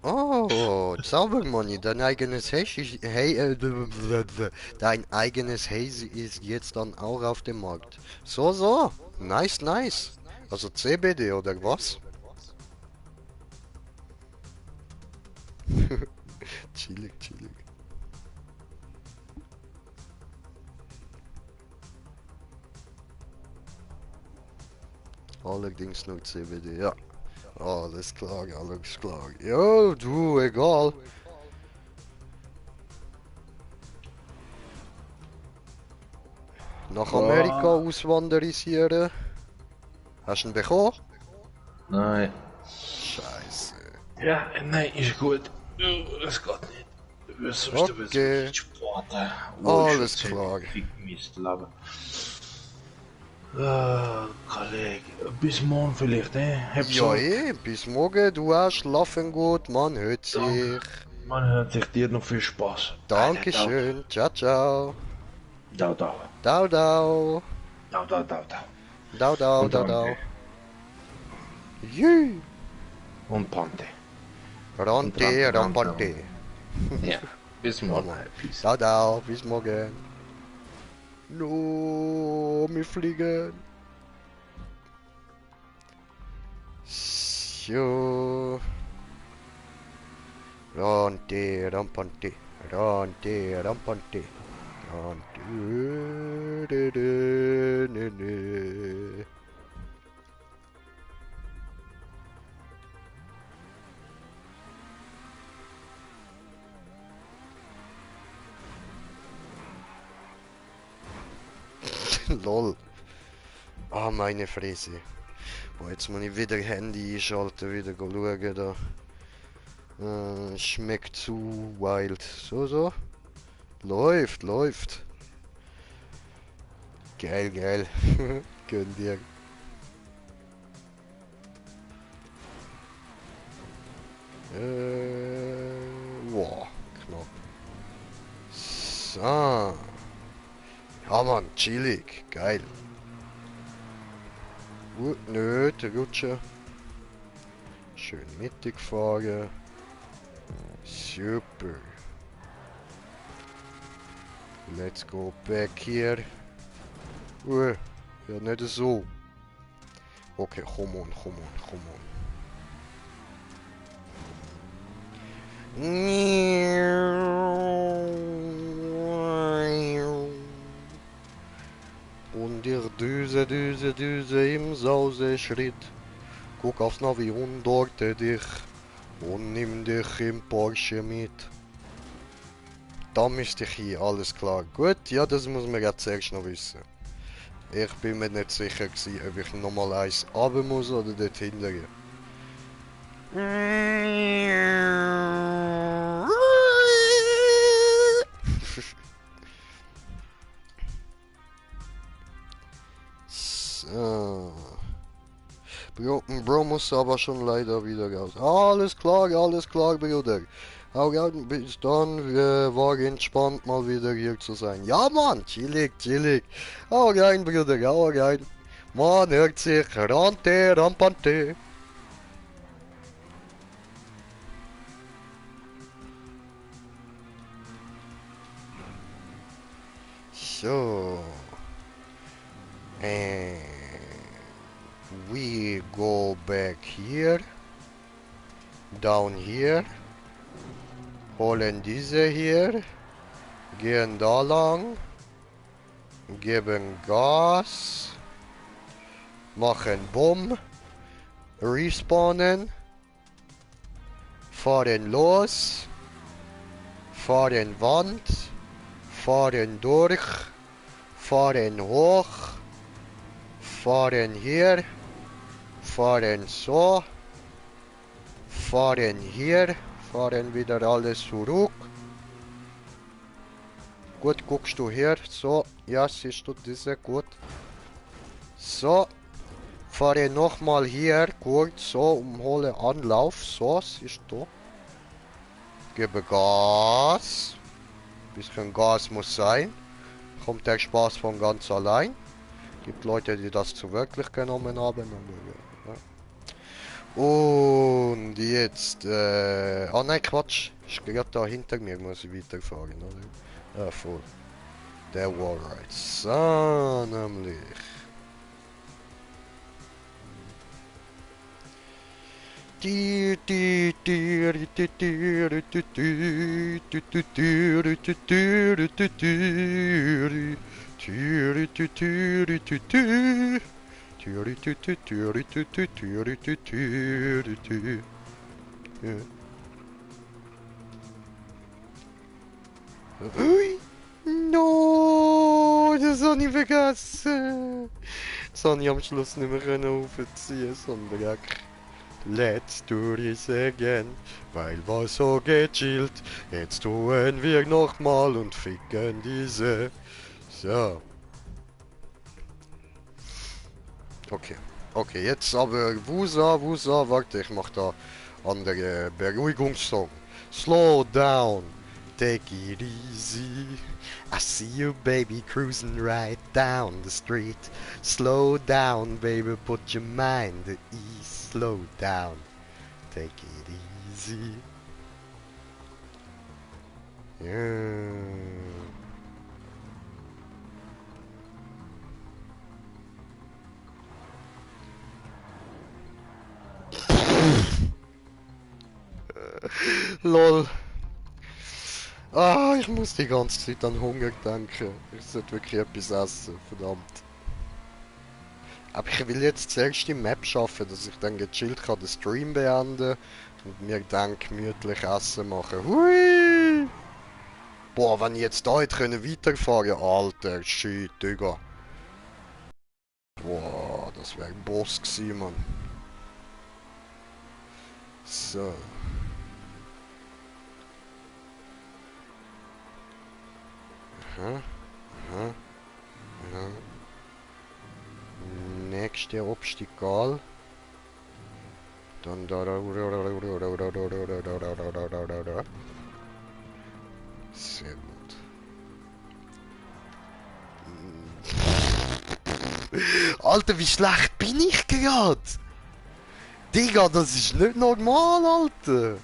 Oh, Zaubermoney, dein eigenes Haze ist, dein eigenes Haze ist jetzt dann auch auf dem Markt. So, so. Nice, nice. Also CBD oder was? Chillig, chillig. Allerdings nur CBD, ja. Alles klar, alles klar. Ja, du, egal. Nach Amerika auswanderisieren. Hast du ihn bekommen? Nein. Scheiße. Ja, nein, ist gut. Es geht nicht. Sonst wird es Okay. wirklich spät. Alles klar. Mist leben. Kollege, bis morgen vielleicht, Hab Ja, bis morgen, du hast schlafen gut, man hört sich. Danke. Man hört sich dir noch viel Spaß. Dankeschön, ciao, ciao. Dau, dau. Dau, dau. Dau, dau, dau, dau. Dau, dau, Und dau, dau. danke. Jü. Und Pante. Rante, rampante. Ja, bis morgen. Mann. Peace. Dau, dau, bis morgen. No, wir fliegen. So. Rante, rampante. Rante, rampante. Rante, Lol. Ah, meine Fresse. Boah, jetzt muss ich wieder Handy einschalten, wieder schauen da. Schmeckt zu wild. So, so. Läuft, läuft. Geil, geil. Gönn dir. Wow, knapp. So. Ja, Mann, chillig. Geil. Nö, der Rutsche. Schön mittig fahren. Super. Let's go back here. Ja, nicht so. Okay, come on, come on, come on. Und der Düse im Sauseschritt. Guck aufs Navi und orte dich. Und nimm dich im Porsche mit. Da müsste ich hier, alles klar. Gut, ja, das muss man jetzt zuerst noch wissen. Ich bin mir nicht sicher gewesen, ob ich nochmal eins runter muss oder dort hinterher. So. Bro muss aber schon leider wieder raus. Alles klar, Bruder. Hau rein, bis dann, war entspannt mal wieder hier zu sein. Ja, Mann, chillig, chillig. Hau rein, Bruder, hau rein. Man hört sich, Rante, Rampante. So. And we go back here. Down here. Holen diese hier. Gehen da lang. Geben Gas. Machen Bumm. Respawnen. Fahren los. Fahren Wand. Fahren durch. Fahren hoch. Fahren hier. Fahren so. Fahren hier. Fahren wieder alles zurück. Gut, guckst du her. So, ja, siehst du diese, gut. So. Fahre nochmal hier, kurz, so, hole Anlauf. So, siehst du. Gebe Gas. Bisschen Gas muss sein. Kommt der Spaß von ganz allein. Gibt Leute, die das zu wirklich genommen haben. Ja. Und jetzt, ah nein, Quatsch. Ist gerade da hinter mir, muss ich weiterfahren, oder? Ja, voll. Der Wallride. So, nämlich. No, das habe ich vergessen. Das habe ich am Schluss nicht mehr aufziehen, sondern Let's do this again, weil war so gechillt. Jetzt tun wir nochmal und ficken diese. So. Okay. Okay, jetzt aber Wusa, warte, ich mach da andere Beruhigungssong. Slow down, take it easy. I see you baby cruising right down the street. Slow down baby, put your mind at ease. Slow down, take it easy. Yeah. Lol. Ah, ich muss die ganze Zeit an Hunger denken. Ich sollte wirklich etwas essen, verdammt. Aber ich will jetzt zuerst die Map schaffen, dass ich dann gechillt kann den Stream beenden und mir dann gemütlich Essen machen. Hui! Boah, wenn ich jetzt da hätte können weiterfahren, alter Shit, Digga. Boah, das wäre ein Boss gewesen, Mann. So. Aha, aha, aha. Nächste Obstacle. Dann sehr gut. Alter, wie schlecht bin ich gerade? Digga, das ist nicht normal, Alter.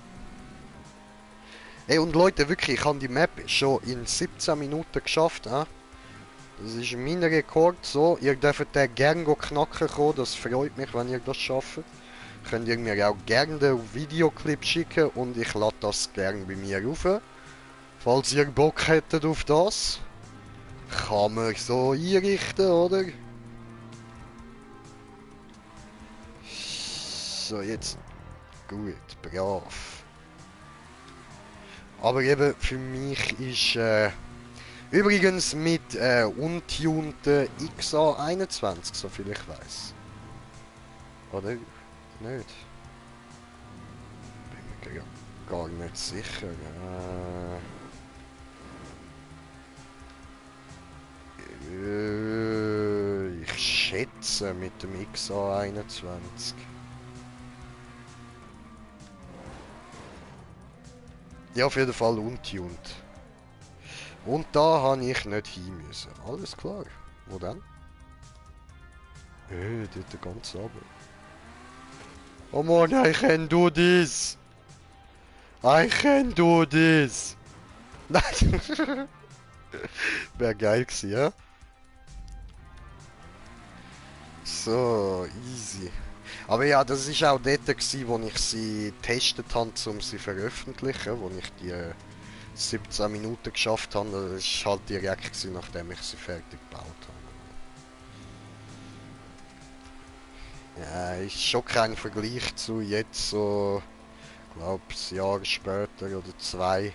Ey, und Leute, wirklich, ich habe die Map schon in 17 Minuten geschafft, Das ist mein Rekord, so. Ihr dürft den gerne knacken kommen, das freut mich, wenn ihr das schafft. Könnt ihr mir auch gerne den Videoclip schicken und ich lade das gerne bei mir rauf. Falls ihr Bock hättet auf das, kann man so einrichten, oder? So, jetzt. Gut, brav. Aber eben, für mich ist, übrigens mit, untunten XA21, soviel ich weiß. Oder? Nicht? Bin mir gar nicht sicher. Ich schätze mit dem XA21. Ja, auf jeden Fall untuned. Und da habe ich nicht hin müssen. Alles klar. Wo denn? Dort ganz runter. Oh Mann, I can do this! I can do this! Nein! Wäre geil gewesen, ja? So, easy. Aber ja, das ist auch dort gewesen, wo ich sie getestet habe, um sie zu veröffentlichen, wo ich die 17 Minuten geschafft habe. Das war halt direkt gewesen, nachdem ich sie fertig gebaut habe. Ja, ist schon kein Vergleich zu jetzt so, glaube ein Jahr später oder zwei.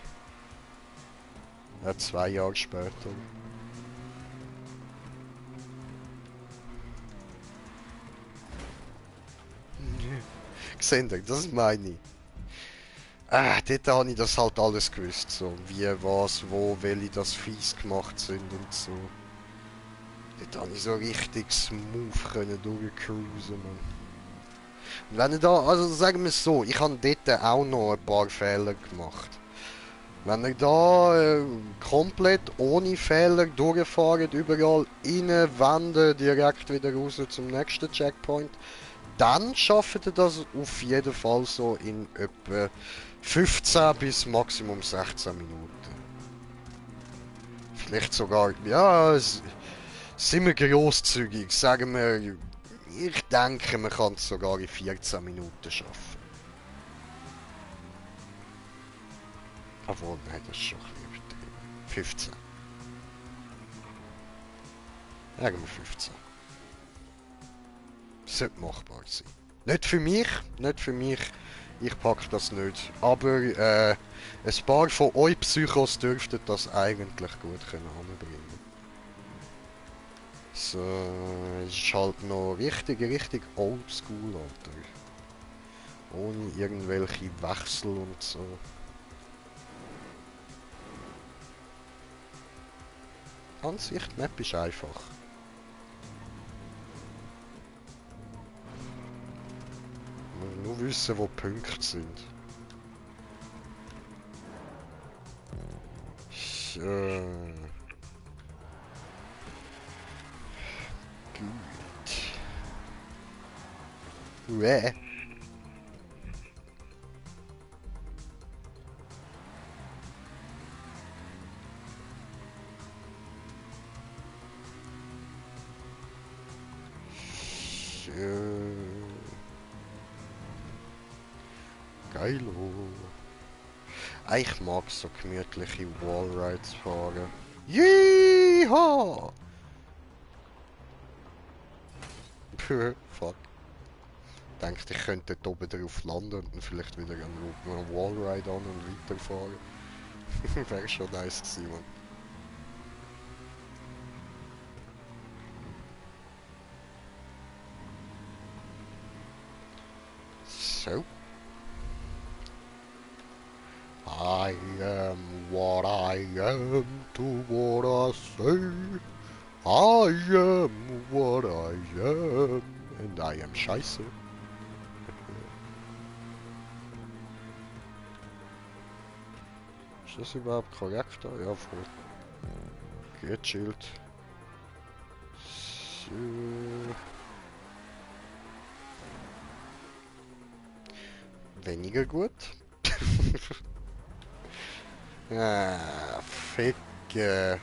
Ja, 2 Jahre später. Seht ihr, das meine ich. Dort habe ich das halt alles gewusst, so wie, was, wo, welche das fies gemacht sind und so. Dort habe ich so richtig smooth können durchcruisen, man. Und wenn ihr da, also sagen wir es so, ich habe dort auch noch ein paar Fehler gemacht. Wenn ihr da komplett ohne Fehler durchfahrt, überall rein, wenden, direkt wieder raus zum nächsten Checkpoint, dann schafft ihr das auf jeden Fall so in etwa 15 bis Maximum 16 Minuten. Vielleicht sogar, ja, sind wir grosszügig, sagen wir, ich denke, man kann es sogar in 14 Minuten schaffen. Obwohl, nein, das ist schon ein bisschen übertrieben. 15. Sagen wir 15. Sollte machbar sein. Nicht für mich, nicht für mich. Ich pack das nicht. Aber ein paar von euch Psychos dürften das eigentlich gut können anbringen. So, ist halt noch richtig oldschool, Alter. Ohne irgendwelche Wechsel und so. An sich, die Map ist einfach. Man muss nur wissen, wo die Punkte sind. Gut. Uäh. Geilo. Ich mag so gemütliche Wallrides fahren. Yeehaw! Fuck. Denkt, ich könnte dort oben drauf landen und dann vielleicht wieder einen Wallride an und weiterfahren. Wäre schon nice gewesen, man. So. I am what I am to what I say. I am what I am. And I am scheiße. Ist das überhaupt korrekt? Ja, voll. Gechillt. So. Weniger gut. Ah, Ficke.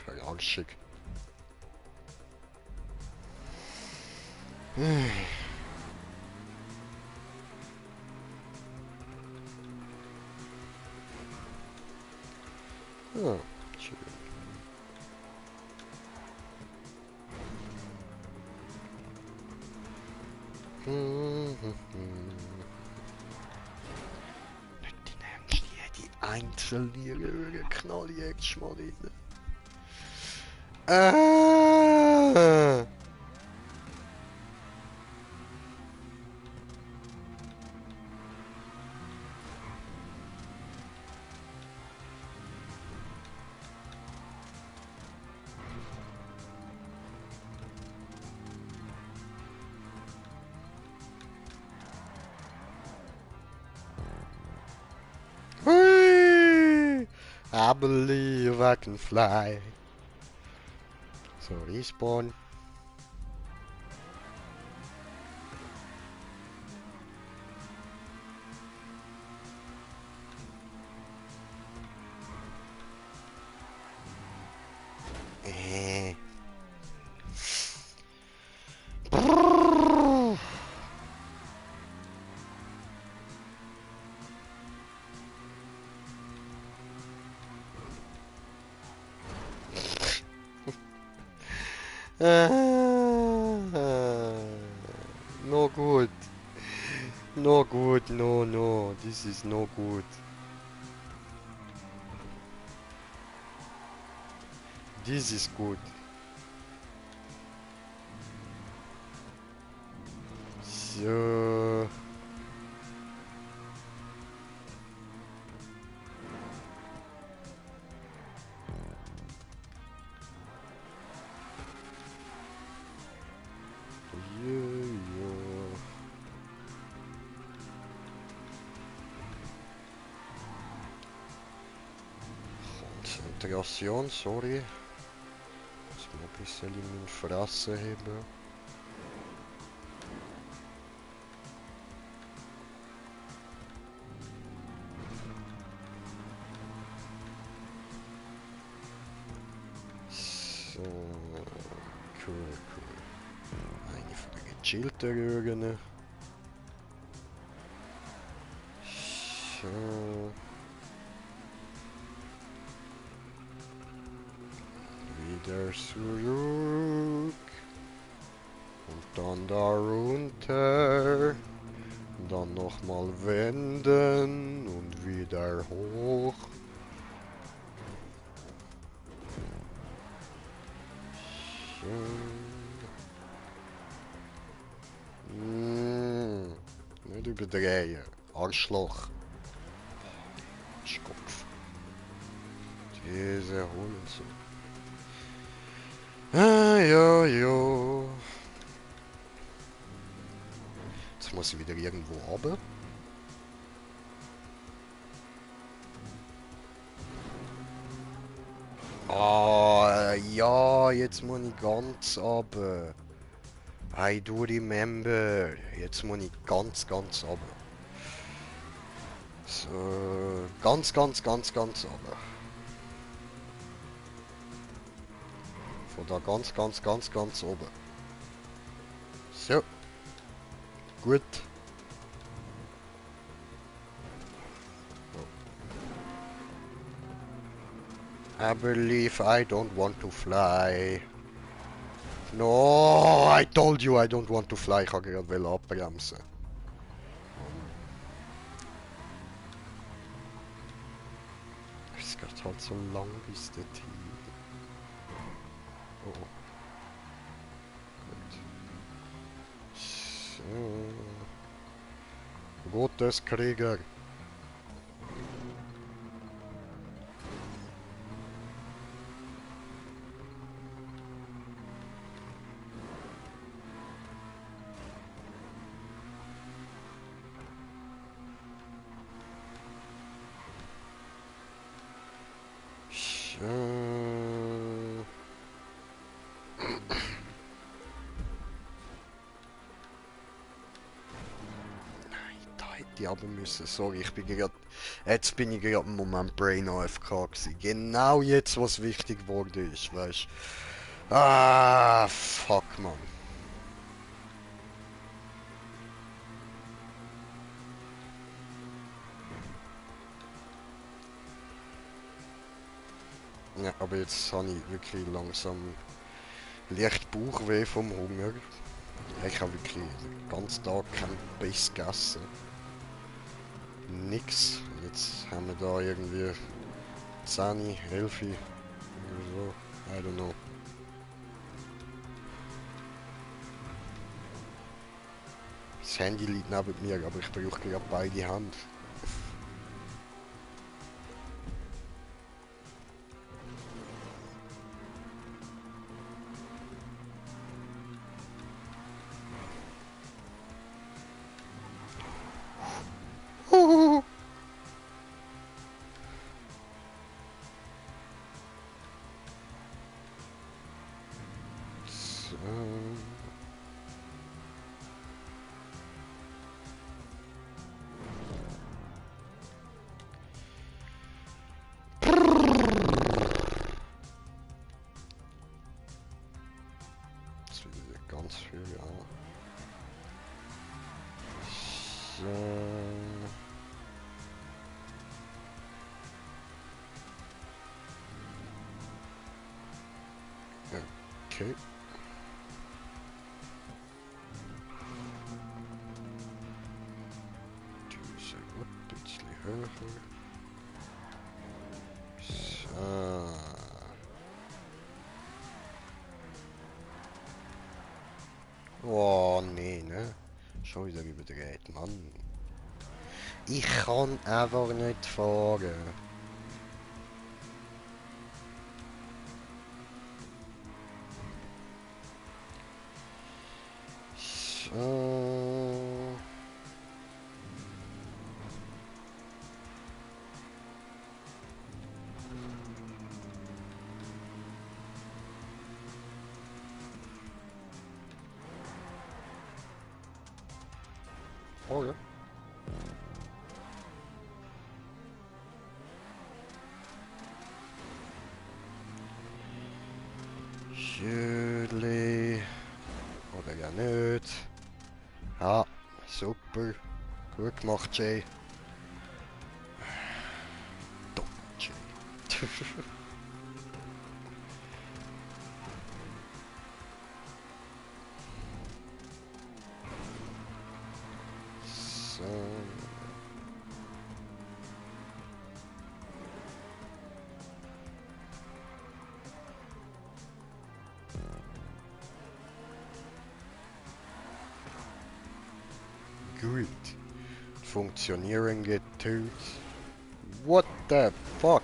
Verarschig. Ja, schön. Nicht die Nämchen, die einzelnen Knall jetzt mal rein. Ah! Hui! I believe I can fly. So, respawn. Brrr. No good. No good, no, no. This is no good. This is good. So. Ja. Konzentration, sorry. Muss mal ein bisschen in meine Fresse heben. So. Cool, cool. Eine von den gechillten Röhren. So. Wieder zurück. Und dann da runter. Dann nochmal wenden und wieder hoch. Nicht überdrehen. Arschloch. Arschkopf. Diese Hurensohn. Ah, ja, ja. Jetzt muss ich wieder irgendwo runter. Ah, ja, jetzt muss ich ganz runter. I do remember. Jetzt muss ich ganz runter. So, ganz runter. Von da ganz oben. So, gut. I believe I don't want to fly. No, I told you I don't want to fly. Ich wollte gerade abbremsen. Es geht halt so lang bis dorthin. Oh. Gut. So. Gotteskrieger. hätte ich aber müssen. Sorry, ich bin gerade... Jetzt bin ich gerade im Moment Brain AFK gewesen. Genau jetzt, was wichtig geworden ist, weißt du. Ah, fuck, man. Ja, aber jetzt habe ich wirklich langsam leicht Bauchweh vom Hunger. Ich habe wirklich den ganzen Tag keinen Biss gegessen. Nix. Jetzt haben wir da irgendwie 10, 11 oder so. I don't know. Das Handy liegt neben mir, aber ich brauche gerade beide Hände. So. Das wird wieder ganz viel, ja. So. Okay. Die zijn een beetje hoger. So. Oh nee, ne? Schon wieder überdreht, Mann. Ich kann einfach nicht fahren. So. Oh ja. Schödli. Oder ja nicht. Ja, super. Gut gemacht, Jay. Dumm, Jay. So. Gut. Funktionieren getut. What the fuck?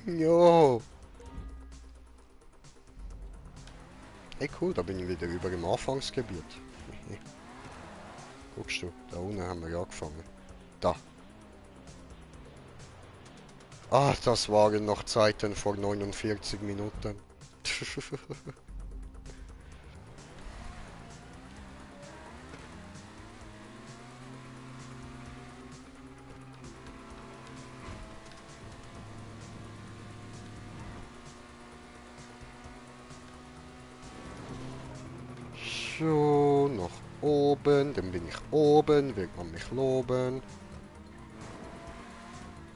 Jo. Hey cool, da bin ich wieder über dem Anfangsgebiet. Guckst du, da unten haben wir angefangen. Da. Ah, das waren noch Zeiten vor 49 Minuten. So, nach oben, dann bin ich oben, wird man mich loben.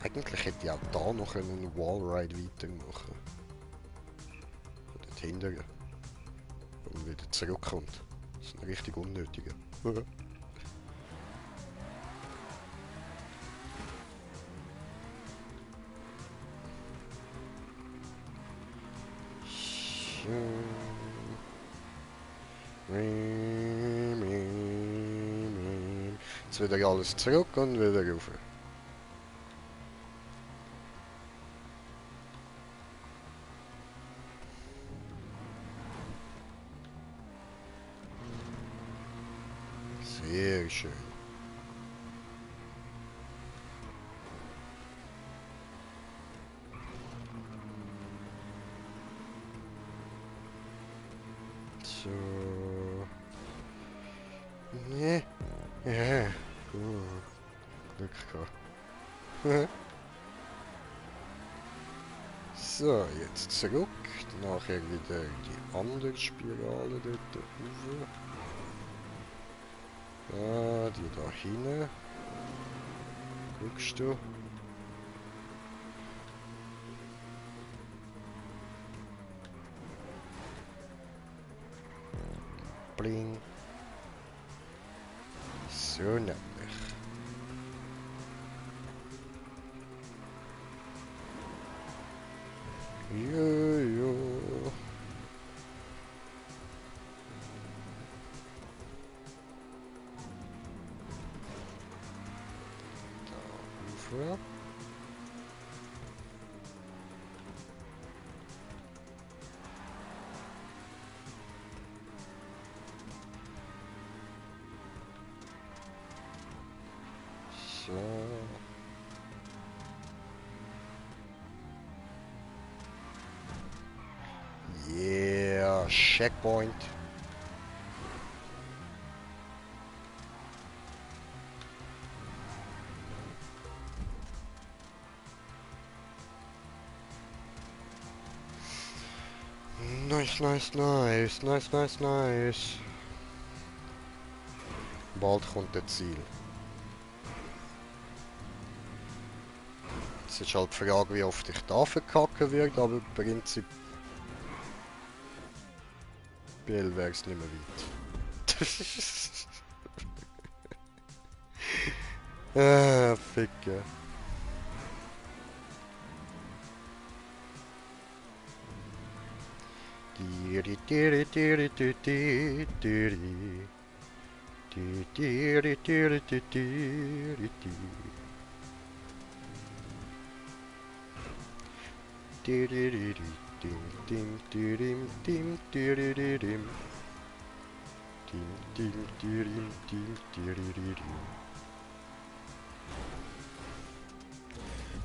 Eigentlich hätte ich auch da noch einen Wallride weitermachen. Dort hinten. Und wieder zurückkommt. Das ist ein richtig unnötiger. So. Jetzt wieder alles zurück und wieder rauf. Sehr schön. So. Nee. Ja. Glück gehabt. So, jetzt zurück. Nachher wieder die andere Spirale dort rauf. Ah, die da hinten. Guckst du? Bling. So nämlich. Jojo. Da rüber. So. Yeah, checkpoint. Nice, nice, nice, nice, nice, nice. Bald kommt das Ziel. Es ist halt die Frage, wie oft ich da verkacken werde, aber prinzipiell wäre es nicht mehr weit. Ficke.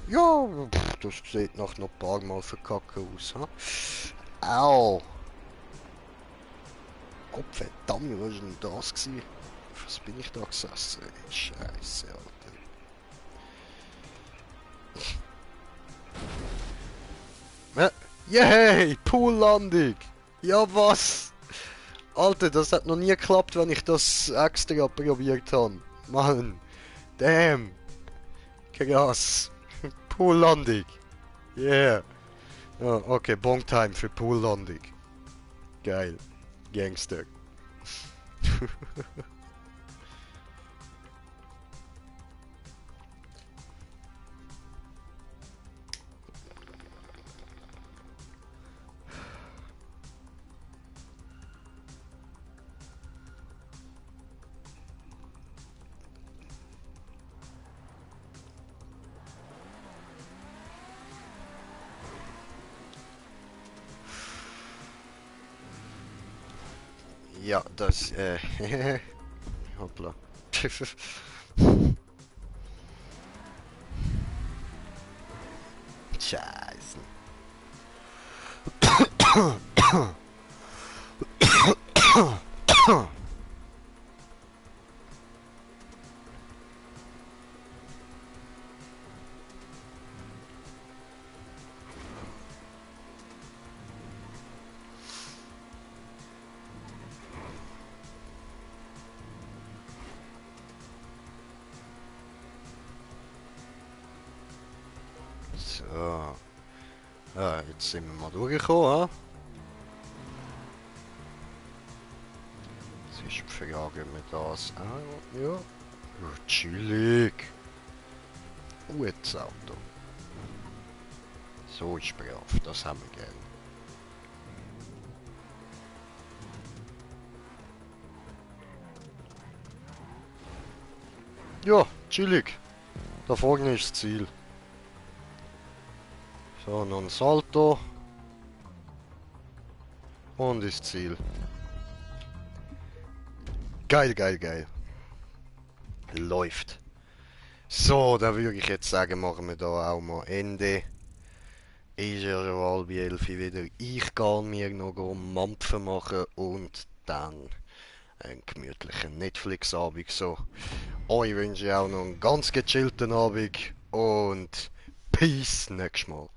Ja, das sieht nach noch ein paar Mal verkacken aus. Ha? Au! Gott verdammt, was war denn das gewesen? Was bin ich da gesessen? Scheiße, Alter. Yay! Poollandung! Ja, was? Alter, das hat noch nie geklappt, wenn ich das extra probiert habe. Mann! Damn! Krass! Poollandung! Yeah! Oh, okay, Bonktime für Poollandung. Geil. Gangster. Ja, das, hoppla. Scheiße. So. Ja, jetzt sind wir mal durchgekommen, ha? Jetzt ist die Frage, ob wir das auch... Ja. Oh, chillig. Gutes Auto. So ist brav, das haben wir gern. Ja, chillig. Da vorne ist das Ziel. So, noch ein Salto. Und das Ziel. Geil, geil, geil. Läuft. So, da würde ich jetzt sagen, machen wir da auch mal Ende. Ist ja schon halb 11 wieder. Ich gehe mir noch Mampfen machen und dann einen gemütlichen Netflix-Abend so. Euch wünsche ich auch noch einen ganz gechillten Abend und Peace nächstes Mal.